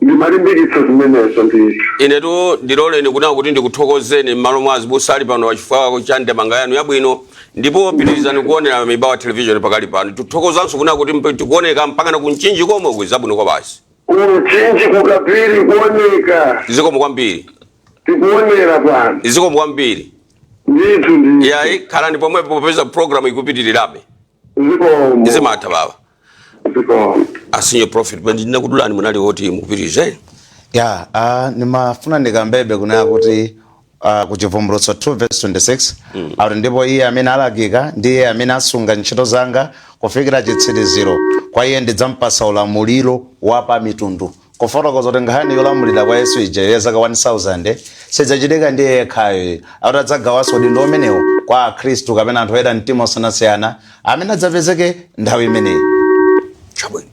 Ndimalimbikitsa zimenezo ndithu. Inetu ndiloleni kunena kuti ndikuthokozeni m'malo mwa azibusa ali pano chifukwa cha ndemanga yanu yabwino, ndipo pitirizani kuonera Mibawa Television pakali pano. Tikuthokozanso kunena kuti tikuoneka mpaka na kuMchinji komwe kwizabwino kwa basi. KuMchinji, kuKapiri kuoneka. Zikomo kwambiri. Tikuonera pano. Zikomo kwambiri. Ndithu, ndithu. Yayi, khalani pomwepo popeza program ikupitirirabe. Zikomo. Izimatha baba. Zikomo. A senior prophet, ndinakudulani, munali woti mupitirize. Ya, nimafuna ndikambebe kunena kuti kuchivumbulutso 2 verse 26 akuti, "Ndipo iye amene alakika ndi iye amene asunga ntchito zanga kufikira chitsiriziro, kwa iye ndidzampasa ulamuliro wa pa mitundu." Kufotokoza kuti nkhani yolamulira kwa Yesu ija ya zaka 1000 sidzachitika ndi iye yekhayo, akuti adzagawanso udindo umenewo kwa akhristu kapena anthu oyera mtima osiyanasiyana amene adzapezeke nthawi imeneyi. Chabwino,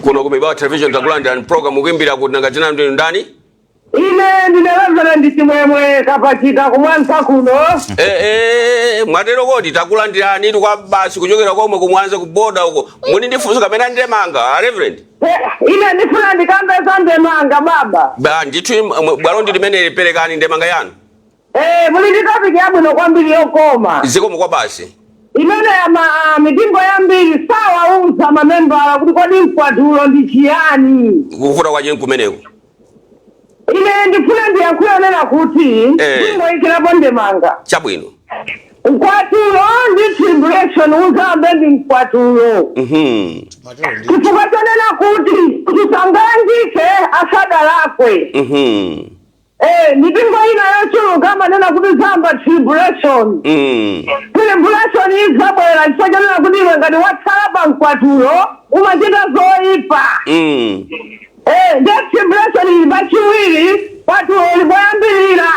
kuno ku Mibawa Television takulandirani program. Kuimbira kuti, nanga dzina ndinu ndani? Ine ndine Reverend Chimwemwe Kapachika, kuMwanza kuno. Mwatero kodi? Takulandirani kwa basi kuchokera komwe kuMwanza kuboda uko. Muni ndifunso kapena ndemanga, a Reverend? Ine ndifuna ndikambe za ndemanga, baba. Ba ndithu, bwalo ndi limene, liperekani ndemanga yanu. Muli ndi topic yabwino kwambiri yokoma. Zikomo kwa basi. Imene ama mipingo yambiri sawauza mamembala kuti kodi mkwatulo ndi chiyani. Kuvuta kwache kumeneko. Ine ndifuna ndiyankhule nena kuti ndingoyikirapo ndemanga. Mkwatulo ndi tribulation uzambe ndi mkwatulo, Matero ndi chifukwa chonena kuti tisangalangike asadalakwe. Mipingo ina yochuluka amanena kuti zamba tribulation. Tribulation idzabwera chifukwa chonena kuti iwe ngati watsala pa mkwatulo umachita zoyipa. Nde tribulation ili pachiwiri, kwatulo lipoyambirira.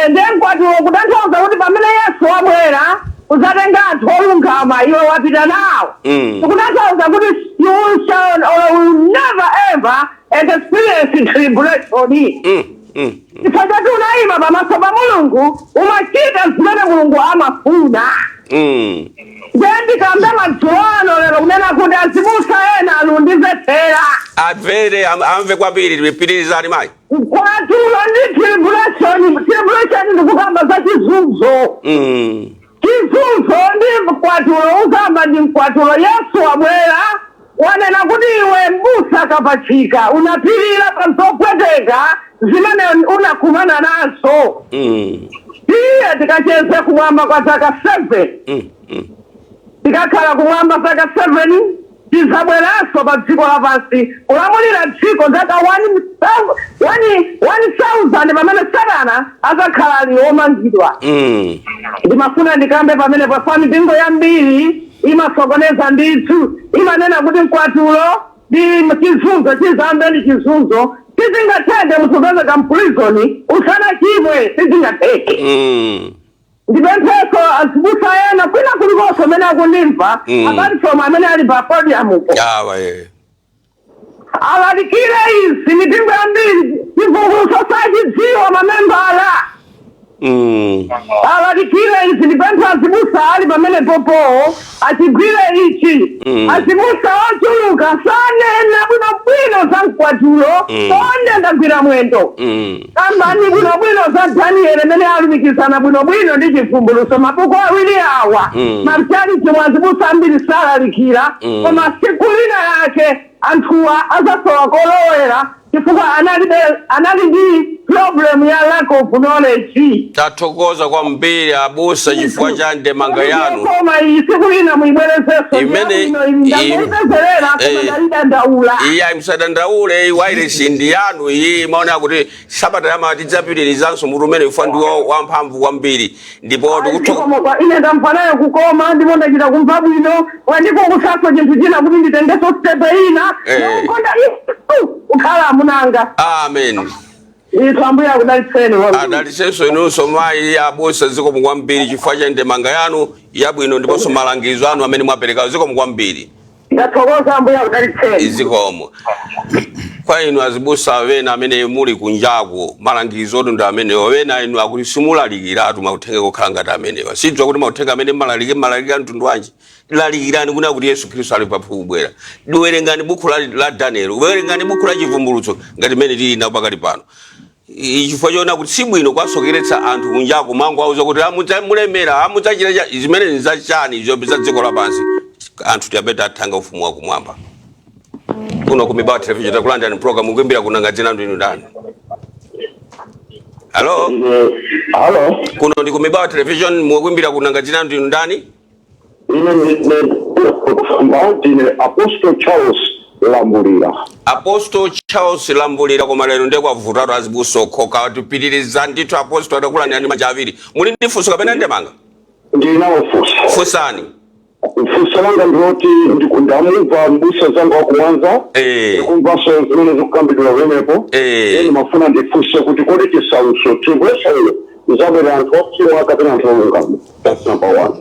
Nde mkwatulo kutanthauza kuti pamene Yesu wabwera uzatenga anthu olungama, iwe wapita nawo. Kutanthauza kuti you shall or will never ever experience tribulation, chifukwa choti unayima pamaso pa Mulungu, umachita zimene Mulungu amafuna. Ndiye ndikambe madzulo ano lero kunena kuti azibusa ena alundimvetsera. Amvere, amve kwambiri. Pitirizani, mayi. Mkwatulo ndi tribulation, tribulation ndikukamba za chizunzo. Chizunzo ndi mkwatulo ukamba ndi mkwatulo. Yesu wabwera, wanena kuti iwe mbusa Kapachika unapirira pa zopweteka zimene unakumana nazo. Iye tikacheze kumwamba kwa zaka 7. Tikakhala kumwamba zaka 7, tizabweranso pa dziko lapansi kulamulira dziko zaka 1000 pamene Satana azakhala ali womangidwa. Ndimafuna ndikambe pamene pafa mipingo yambiri imasokoneza ndithu, imanena kuti mkwatulo ndi chizunzo chizambe ndi chizunzo. Sizingatheke munthu upezeka m'prison usanachimwe, sizingatheke. Ndipempheso azibusa ena kwina kulikonse amene akundimva, apart amene ali pa podiumupo, Awa eh. alalikire izi. Mipingo yambiri chivumbulutso sachidziwa mamembala. Alalikire izi. Ndipemphe azibusa ali pamene popowo achigwire ichi. Azibusa ochuluka sanena bwinobwino za mkwatulo. Konde ndagwira mwendo. Kambani bwinobwino za Danieli imene alumikizana bwinobwino ndi Chivumbulutso, mabuku awiri awa. Mamchalichi mwazibusa ambiri salalikira. Koma siku lina yake anthuwa azasowa kolowera. Chifukwa anali ndi problem ya lack of knowledge. Tathokoza kwambiri abusa chifukwa cha ndemanga yanu. Koma iyi siku ina muibwerezenso. Ndangopezerera, koma ndalidandaula. Iya, msadandaule, wairesi ndi yanu iyi. Maona kuti sabata yama tidzapitirizanso mutu umene ufa ndiwo wamphamvu kwambiri, ndipo tikuthokoza. Koma ine ndamva nayo kukoma, ndipo ndachita kumva bwino. Wandikukusaso chinthu china kuti nditengeso step ina yokonda kukhala amunanga. Amen. Itu Ambuye akudalitseni kwambiri. Adalitsenso inunso mayi abusa. Zikomo kwambiri chifukwa cha ndemanga yanu yabwino ndiponso malangizo anu amene mwapereka. Zikomo kwambiri. Ndathokoza, Ambuye akudalitseni. Zikomo. Kwa inu azibusa wena amene muli kunjaku, malangizo ndi amenewo. Wena inu akuti simulalikiratu mauthenga kokhala ngati amenewa. Sidziwa kuti mauthenga amene malalike malalikira mtundu wanji. Lalikirani kuna kuti Yesu Khristu ali pafupi kubwera. Werengani buku la Daniel, werengani buku la Chivumbulutso ngati mene tili nawo pakali pano. Chifukwa choona kuti sibwino kwasokeretsa anthu kunjaku, mango auza kuti mulemera, amudzachita zimene nzachani izo za dziko lapansi. Anthu tiyambe tathanga ufumu wakumwamba. Kuno ku Mibawa Television, takulandirani program. Kuimbira kunanga, dzina ndinu ndani? Halo? Halo. Kuno ndi ku Mibawa Television. Mukuimbira kunanga, dzina ndinu ndani? Ine ndine Apostle Charles Lambulira. Apostle Charles Lambulira. Koma lero ndikwavutatu azibusa okhoka. Tipitiriza ndithu. Apostle, atakulandirani manja awiri. Muli ndi funso kapena ndemanga? Ndinawo funso. Funsani. Funso langa ndiloti ndamumva mbusa zanga wakumwanza, ndikumvanso zimene zikukambidwa pamenepo. Eni mafuna ndifunse kuti kodi chisautso, tribulation, izabwera anthu ochimwa kapena anthu olungama? That's number one.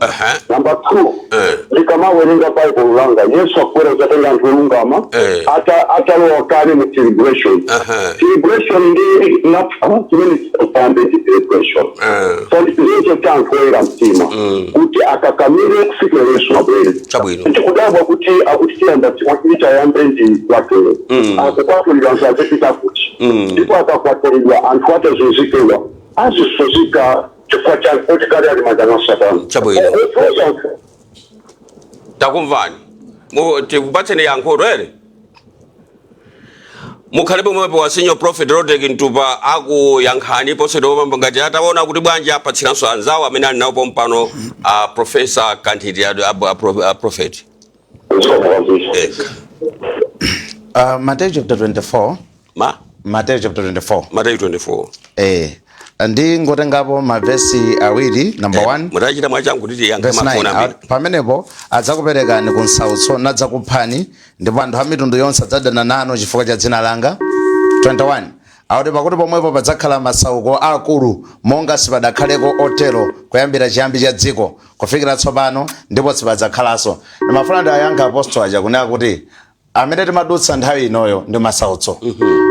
Number two, ndikamawerenga Bible langa, Yesu akubwera kuzatenga anthu olungama atalowa kale mu tribulation. Tribulation ndi rapture, chimene chipambe ndi tribulation. So ndichizinso cha anthu oyera mtima kuti akakamire kufikira Yesu abwere. Ndikudabwa kuti akuti tiyamba chayambe ndi kwatero, akukwatulidwa anthu azipita kuti? Ndipo akakwatulidwa, anthu atazunzikidwa, azisuzika chifukwa cha kuti kale ali manja mwa Satana. Takumvani. Tikupatseni yankho ere. Mukhale pomwepo wa Senior Prophet Rodrick Mtupa akuyankhani posachedwa pambo. Ngati ataona kuti bwanji, apatsiranso anzawo amene ali nawo pompano, a Professor Kanthiti, a Prophet. Matthew chapter 24. Ma? Matthew chapter 24. Matthew 24. Ndi ngotengapo mavesi awiri. Number 1. Mutachita mwachangu kuti tiyankhe Verse 9. mafoni ambiri. Pamenepo adzakuperekani ku nsautso nadzakuphani, ndipo anthu a mitundu yonse adzadana nanu chifukwa cha dzina langa. 21 akuti, pakuti pomwepo padzakhala masauko akulu, monga sipadakhaleko otero kuyambira chiyambi cha dziko kufikira tsopano, ndipo sipadzakhalanso. Ndimafuna ndiwayankha apostol aja kunena kuti amene timadutsa nthawi inoyo ndi masautso,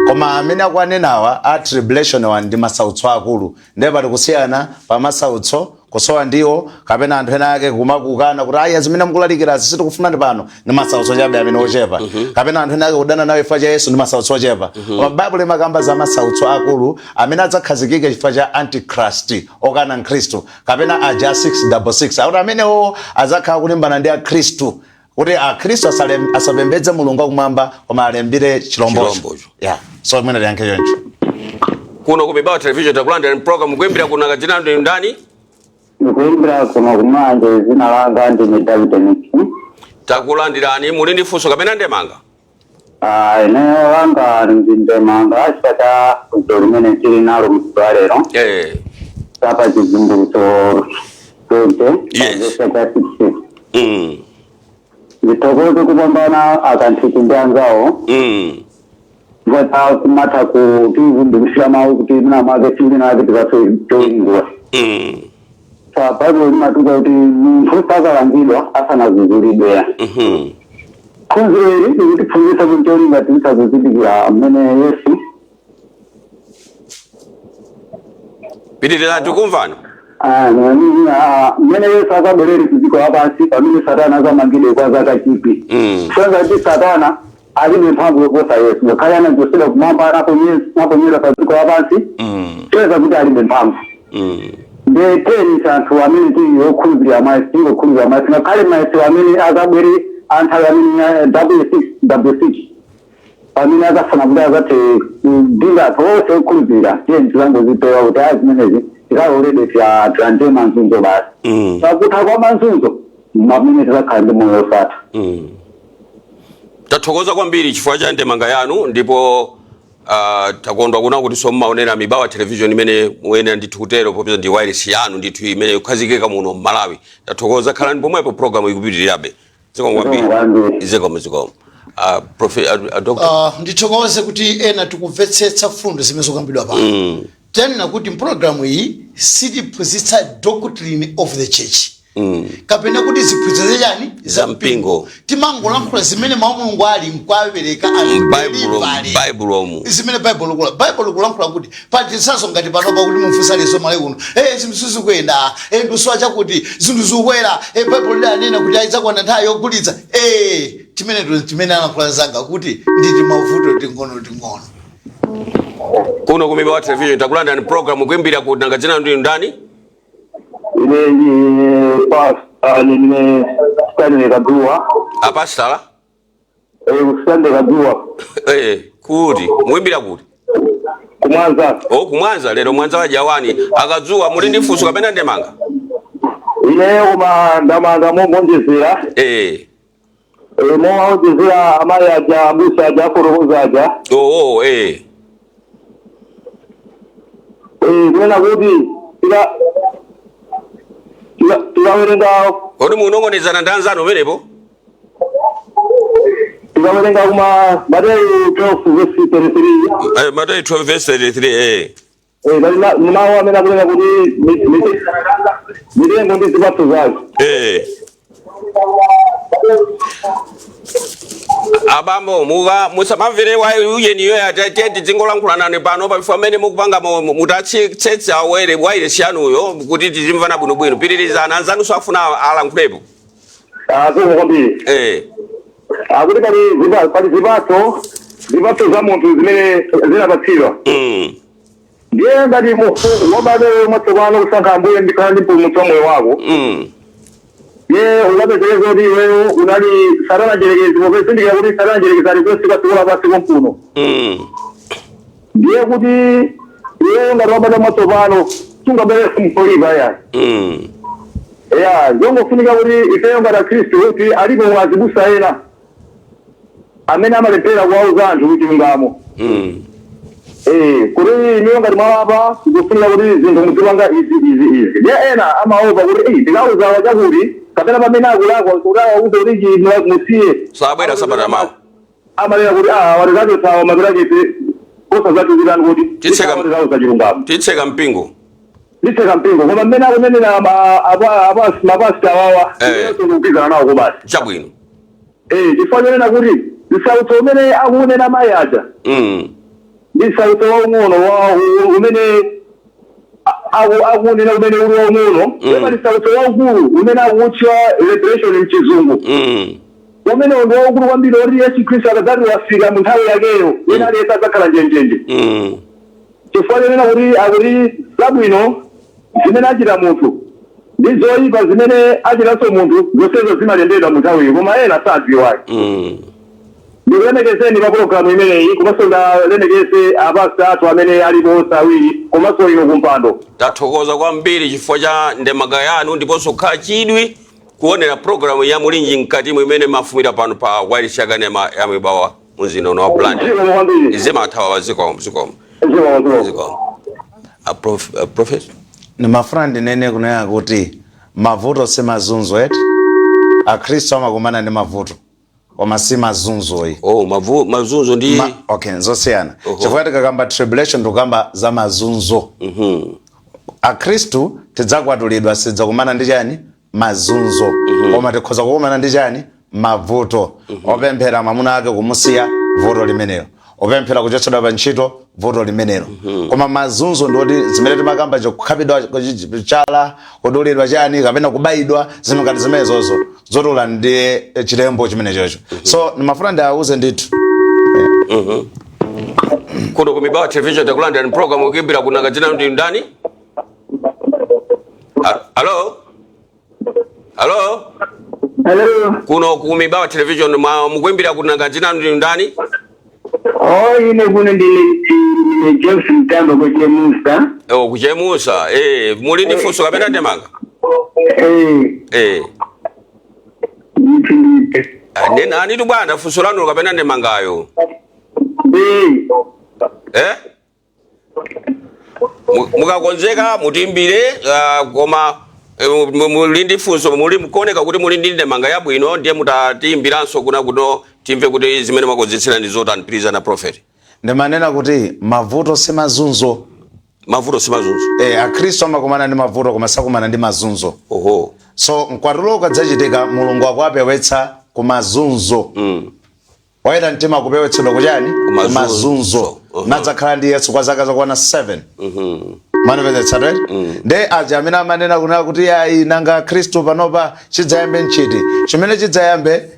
koma amene akuanenawa a tribulation wa ndi masautso akulu. Ndiye pali kusiyana pa masautso, kusowa ndiwo kapena anthu ena ake kumakukana kuti aya, zimene mukulalikira sitikufuna, ndi pano ndi masautso chabe amene ochepa, kapena anthu ena ake kudana nawe chifukwa cha Yesu ndi masautso ochepa. Koma Baibulo imakamba za masautso akulu amene adzakhazikike chifukwa cha antichrist, okana Mkhristu, kapena aja 666, akuti amenewo adzakhala kulimbana ndi Akhristu kuti Akhristu asapembedze Mulungu wakumwamba koma alembire chilombocho. Chilombocho. Yeah, so mwina tiyankhe choncho. Kuno ku Mibawa Television, takulandira program. Kuimbira kuno, dzina ndi ndani? Ndikuimbira kuno kumanje, dzina langa ndine David Nixon. Takulandirani. Muli ndi funso kapena ndemanga? Ah, ineyo langa ndi ndemanga chifukwa cha funso limene tili nalo msiku wa lero tapa Chivumbulutso 20, verse cha 6. Ndithokoze kupambana akanthiti ndi anzawo chifukwa cha kumatha kutivumbulutsira mawu kuti mwina mwake tsiku lina lake tikathe choingula. Sa Baibulo limatiuza kuti munthu sakalangidwa asanazuzulidwe. Phunziro ili likutiphunzitsa kuti cholinga titha kuzindikira mmene Yesu Pitirira, tikumvani. Ah, mmene Yesu akabwerere ku dziko lapansi pamene Satana akamangidwe kwa zaka 1000. Kusonyeza kuti Satana alibe mphamvu yoposa Yesu, ngakhale anachotsedwa kumwamba naponyedwa pa dziko lapansi, kusonyeza kuti alibe mphamvu. Ndeteni anthu amene tili okhulupirira mwa Yesu, tingokhulupirira mwa Yesu ngakhale mayeso amene akabwere anthawi amene W6 W6. Pamene akafuna kuti azathe kudinga anthu onse okhulupirira, tiye tizangozipewa kuti ayi, zimenezi tikalolede tilandire mazunzo basi. Pakutha kwa mazunzo pamene tizakhala ndi moyo wosatha. Tathokoza kwambiri chifukwa cha ndemanga yanu, ndipo takondwa kuna kuti so mmaonera Mibawa Television imene muyenera ndithu kutero, popeza ndi wireless yanu ndithu imene ikukhazikika muno mMalawi. Tathokoza, khalani pomwepo, program ikupitirirabe. Zikomo kwambiri. Kwambiri. Zikomo, zikomo. Prof, doctor. Ndithokoze kuti ena tikumvetsetsa fundo zimene zikukambidwa pano. Tanena kuti mpulogalamu iyi sitiphunzitsa doctrine of the church kapena kuti ziphunzitso zachani? Za mpingo. Timangolankhula zimene mawu Mulungu ali nkwapereka M'Baibulo. M'Baibulomu. Zimene Baibulo kulankhula kuti patisaso ngati panopa kuti mumfunsa leso male kuno, zinthu sizikuyenda, ndusowa chakuti, zinthu zikukwera, Baibulo lidanena kuti aidzakwana nthawi yogulitsa, chimene chimene alankhula zanga kuti nditi mavuto ting'ono ting'ono. Kuno ku Mibawa Television, takulandani program, kuimbira ku nanga dzina ndi ndani? Ine ndi pastor, ndine Stanley Kaduwa. Apastala? Stanley Kaduwa. Kuti muimbira kuti? Kumwanza. Oh, kumwanza. Lero Mwanza wa jawani akadzuwa. Muli ndi funso kapena ndemanga? Ine koma ndamanga mongonjezera. Moonjezera amayi aja, abusa aja afotokoza aja. Oh. Kunena kuti tikawerenga Kodi munong'onezana ndi anzanu umenepo? Tikawerenga kuma Mateyu 12 verse 33. Mateyu 12 verse 33. Pali mawu amene akunena kuti mitengo ndi zipatso zake. Abambo, muka musamamvere wa uyeniyo yatete, tidzingolankhulana pano pafika amene mukupanga mutatsetsa were wailesi yanuyo kuti tizimvana bwinobwino. Pitirizana, anzanunso afuna alankhulepo. Zikomo kwambiri. Akuti pali zipatso za munthu zimene zinapatsidwa. Ndiye ngati wabadwa mwatsopano, kusankha Ambuye ndikhala ndi mpulumutsi wa moyo wako, ye ukapezekeza kuti iweyo unali Satana njerekezi, popezindikira kuti Satana njerekezi ali konse pa dziko lapansi konkuno. Ndiye kuti iweyo ngati wabadwa mwatsopano sungabwerese mpolipa ya. Ya, zongofunika kuti ifeyo ngati Akhristu, kuti alipo azibusa ena amene amalephera kuwauza anthu chilungamo. Kuti inuyo ngati mwalapa, zikufunika kuti zinthu muzipanga izi, izi, izi. Ndiye ena amaopa kuti, ndikauza chakuti kapena pamene akulakwa kuti awauze kuti ichi musiye. Sabwera sabata mawa. Amanena kuti ah, watizachotsawa mapirakete osazachuzirani kuti Titseka- chilungamo. Titseka mpingo. Titseka mpingo. Koma mmene akunenera mapasita awawa, ndikupizana nawo kobasi. Chabwino. Chifukwa chonena kuti msautso umene akunena mayi aja ndi msautso waung'ono umene akunena umene uli waung'ono. Koma msautso waukulu umene akutcha revelation mchizungu, umene ndi waukulu kwambiri, oti Yesu Khristu akadzati wafika mu nthawi yakeyo, wina aliyense adzakhala njenjenje. Chifukwa chonena kuti akuti zabwino zimene achita munthu ndi zoyipa zimene achitanso munthu, zonsezo zimalembedwa mu nthawiyo, koma ena sadziwayi. Ndikulemekezeni pa pologalamu imeneyi, komanso ndalemekeze apasta athu amene alipo onse awiri, komanso inu kumpando. Tathokoza kwambiri chifukwa cha ndemanga yanu ndiponso kukhala chidwi kuonera programu ya Mulinji Mkatimo imene mafumira pano pa wireless yakanema ya Mibawa mumzinda uno wa Blantyre. Zikomo kwambiri. Zimathawa. Zikomo, zikomo. Zikomo, zikomo. Zikomo. A professor. Ndimafuna ndinene kunena kuti mavuto si mazunzo eti. Akhristu amakumana ndi mavuto, koma si mazunzoyi. Oh, mazunzo ndi Okay, nzosiyana. Oho. Chifukwa tikakamba tribulation, tikukamba za mazunzo. Akhristu tidzakwatulidwa, sidzakumana ndi chani? Mazunzo. Koma tikhoza kukumana ndi chani? Mavuto. Opemphera mwamuna ake kumusiya, vuto limenelo. Opemphera kuchotsedwa pa ntchito, vuto limenelo. Koma mazunzo ndioti zimene timakamba, kukhapidwa chala, kudulidwa chani, kapena kubayidwa, zinthu ngati zimenezozo, zotula ndi chilembo chimene chocho. So ndimafuna ndiawuze ndithu. Kuno ku Mibawa Television, takulandani program, kuimbira kunanga dzina ndi ndani? Hello, hello? Hello. Kuno ku Mibawa Television, mukuimbira kunanga dzina ndi ndani? Oh, ine kuno ndine James Mtambo kuchemusa. Oh, kuchemusa. Muli ndi funso kapena ndemanga? Eh. Ndithu. Ah, nenani tu bwana, funso lanu kapena ndemangayo. Eh? Mukakonzeka mutimbire, koma muli ndi funso, muli mukuoneka kuti muli ndi ndemanga yabwino, ndiye mutatimbiranso kuna kuno timve kuti zimene mwakonzetsera ndi zotani. Pitirizani, prophet. Ndimanena kuti mavuto si mazunzo. Mavuto si mazunzo. Akhristu amakumana ndi mavuto koma sakumana ndi mazunzo. So mkwatulo ukadzachitika, Mulungu akuwapewetsa ku mazunzo. Oyera mtima akupewetsedwa kuchani? Kumazunzo. Kumazunzo. Nadzakhala ndi Yesu kwa zaka zokwana 7. Manipezetsatu nde aja amene amanena kunena kuti ayi, nanga Khristu panopa chidzayambe nchiti? Chimene chidzayambe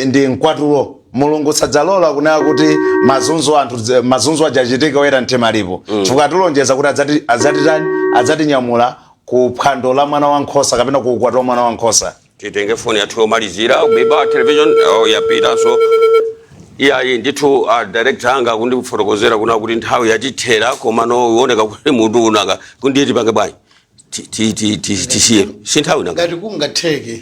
ndi mkwatulo. Mulungu sadzalola kunena kuti mazunzo anthu, mazunzo aja achitika oyera mtima alipo, chifukwa atilonjeza kuti adzatitani? Adzatinyamula ku phwando la mwana wankhosa kapena ku ukwati wa mwana wankhosa. Titenge foni yathu yomalizira. Mibawa Television. Oh, yapitanso. Iyayi ndithu, director anga akundifotokozera kuna kuti nthawi yatithera, koma no ioneka kuti mutu unaka kundiye tipange bwanji? Tisiye si nthawi nanga? Ngati kungatheke,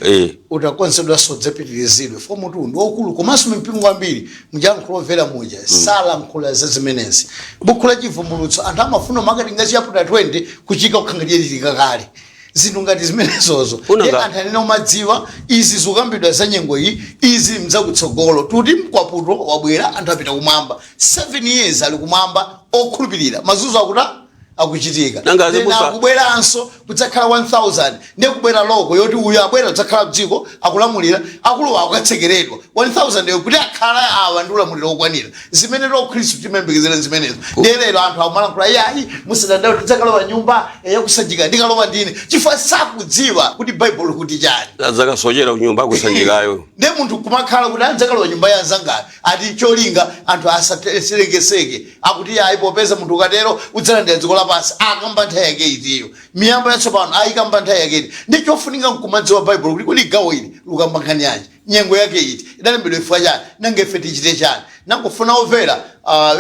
utakonzedwanso dzapitirizidwe fo mutu ndi wokulu, komanso mipingo ambiri mujalankhula omvera muja salankhula za zimenezi. Bukhu la Chivumbulutso anthu amafuna makatinga chapter 20 kuchika kukhangatiyeritika kale zinthu ngati zimenezozo. Ndiye anthu anene umadziwa izi zikukambidwa za nyengo iyi, izi mzakutsogolo. Tuti mkwaputo wabwera, anthu apita kumwamba, 7 years ali kumwamba okhulupirira, mazunzo akuta akuchitika. Nanga Then azibusa- akubweranso kudzakhala 1000, ndiye kubwera loko yoti uyu abwera kudzakhala mdziko akulamulira, akuluwa akukatsekeredwa 1000 yo kuti akhala awa ndi ulamuliro wokwanira. Zimene to Khristu timayembekezera zimenezo. Ndiye lero anthu akumalankhula, yayi, musadandaule, tidzakalowa nyumba yakusanjika, ndikalowa ndine, chifukwa sakudziwa kuti Baibulo kuti chani. Adzakasochera kunyumba kusanjikayo. Ndiye munthu kumakhala kuti adzakalowa nyumba ya anzangayo, ati cholinga anthu asaserekeseke, akuti ayi, popeza munthu ukatero udzalandira dziko lapansi. Akamba nthawi yake itiyo? Miyamba yatsopano ayikamba nthawi yake iti? Ndi chofunika nkumadziwa Baibulo kuti kodi gawo ili lukamba nkhani yanji, nyengo yake iti, idalembedwa ifwa chani, nanga ife tichite chani? Nangofuna omvera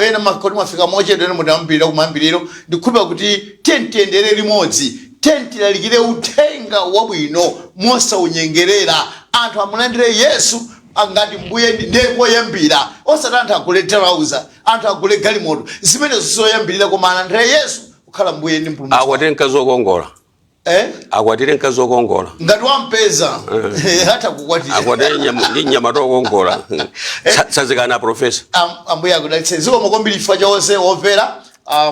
ena makoti mwafika mochedwa, ena mutambirira kumayambiriro, ndikhulupira kuti tiye tiyendere limodzi, tiye tilalikire uthenga wabwino mosaunyengerera, anthu amulandire Yesu angati mbuye. Ndiye koyambira, osati anthu agule trouser, anthu agule galimoto, zimenezo zoyambirira, koma alandire Yesu kukhala mbuye ndi mpulumutsi. Akwatire mkazi wokongola. Eh? Akwatire mkazi wokongola. Ngati wampeza atha kukwatira. Akwatire ndi mnyamata wokongola. Tsazikana, professor. Ambuye akudalitse. Zikomo kwambiri chifukwa cha onse omvera.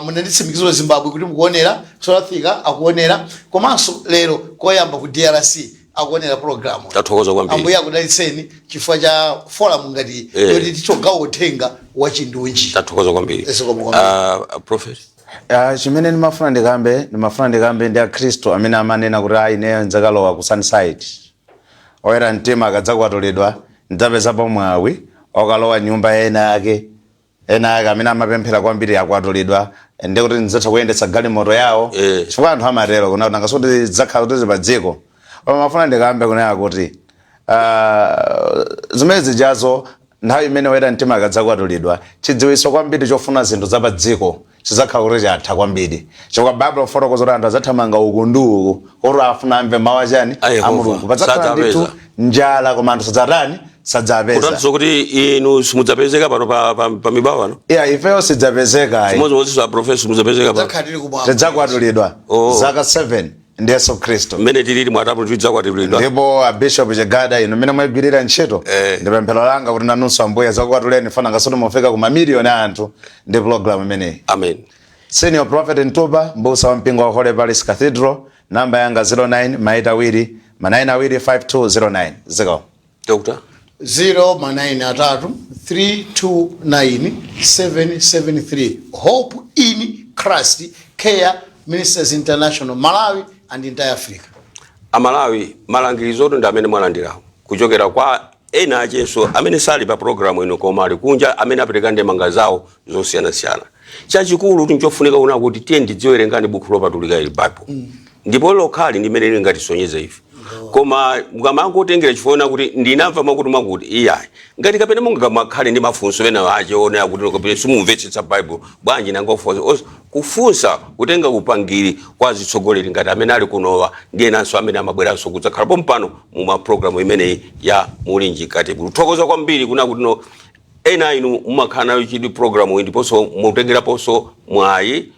Munanditsimikizira Zimbabwe kuti mukuonera, South Africa akuonera, komanso lero koyamba ku DRC akuonera program. Tathokoza kwambiri. Ambuye akudalitseni chifukwa cha forum ngati yoti tichogawa uthenga wa chindunji. Tathokoza kwambiri. Zikomo kwambiri. Prophet. Chimene ndimafuna ndikambe ndi akhristu amene amanena kuti ayi, ineyo ndidzakalowa ku Sunnyside, oyera mtima akadzakwatulidwa ndidzapezapo mwawi okalowa nyumba ena ake amene amapemphera kwambiri akwatulidwa, ndi kuti ndidzatha kuyendetsa galimoto yawo, chifukwa anthu amatero kuna nanga sikuti zidzakhala kuti pa dziko. Koma mafuna ndikambe kunena kuti zimene zijazo, nthawi imene oyera mtima akadzakwatulidwa, chidziwitso kwambiri chofuna zinthu za pa dziko chidzakhala kuti chatha kwambiri, chifukwa Baibulo fotokoza kuti anthu adzathamanga uku ndi uku kuti afuna amve mawu achani? A Yehova. A Mulungu. Padzakhala Sadzapeza. ndithu njala, koma anthu sadzatani? Sadzapeza. Kutanthauza kuti inu simudzapezeka pano pa Mibawa pano? Iya, ifeyo sidzapezeka ayi. Chimodzimodzinso a professor, simudzapezeka pano. Tidzakhala tili kumwamba. Tidzakwatulidwa Oh. zaka 7 ndi Yesu Khristu. Mmene tilili mwatapo tidzakwatulidwa. Ndipo a Bishop Chigada, inu mmene mwayigwirira ntchito, ndi pemphero langa kuti nanunso Ambuye adzakukwatuleni, fana ngasoti mufika ku mamiliyoni a anthu ndi program imeneyi. Amen. Senior Prophet Ntuba, mbusa wa mpingo wa Holy Palace Cathedral, namba yanga 09 maita awiri ma 9 awiri 5209. Ziko. Doctor. 0 ma 9 atatu 329 773. Hope in Christ Care Ministers International, Malawi and entire Africa. Amalawi, malangizotu ndi amene mwalandirawo kuchokera kwa ena achenso amene sali pa programu ino koma ali kunja, amene apereka ndemanga zawo zosiyanasiyana. Chachikulu nchofunika kuna kuti tiye ndidziwerengani buku lopatulika ili, Bible, ndipo lokhali ndimene lingatisonyeze ife. Koma mukamangotengera chifukwa kuti ndinamva mwakuti mwakuti, iyayi. Ngati kapena mungamakhale ndi mafunso ena ache onena kuti kapena simumvetsetsa Bible bwanji, nangofunsa, kufunsa, kutenga upangiri kwa atsogoleri ngati amene ali kunowa ndi enanso amene amabweranso kudzakhala pompano mu mapulogalamu imeneyi ya Mulinji Mkati. Kuthokoza kwambiri kuna kuti no ena inu mumakhala nayo chidwi programu iyi ndiponso mutengeraponso mwayi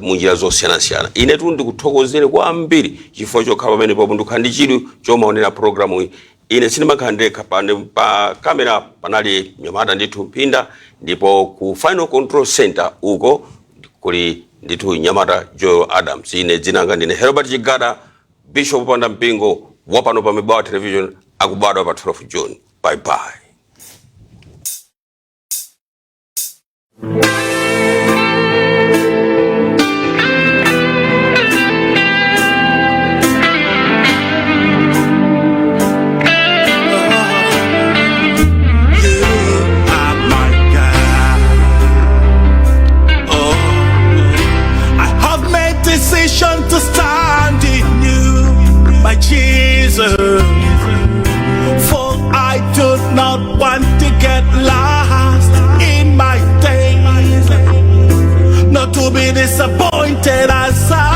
munjira zosiyanasiyana. Inetu ndikuthokozere kwambiri chifukwa chokhala pamene popo ndikukhala ndi chidwi chomaonera programu iyi. Ine sindimakhala ndekha pa kamera, panali mnyamata ndithu Mpinda, ndipo ku final control center uko kuli ndithu nyamata Joel Adams. Ine dzina langa ndine Herbert Chigada, bishop panda mpingo wapano pa Mibawa Television, akubadwa pa 12 June. Bye bye. You are my God. Oh, I have made decision to stand in you, my Jesus. For I do not want to get lost in my days, not to be disappointed as I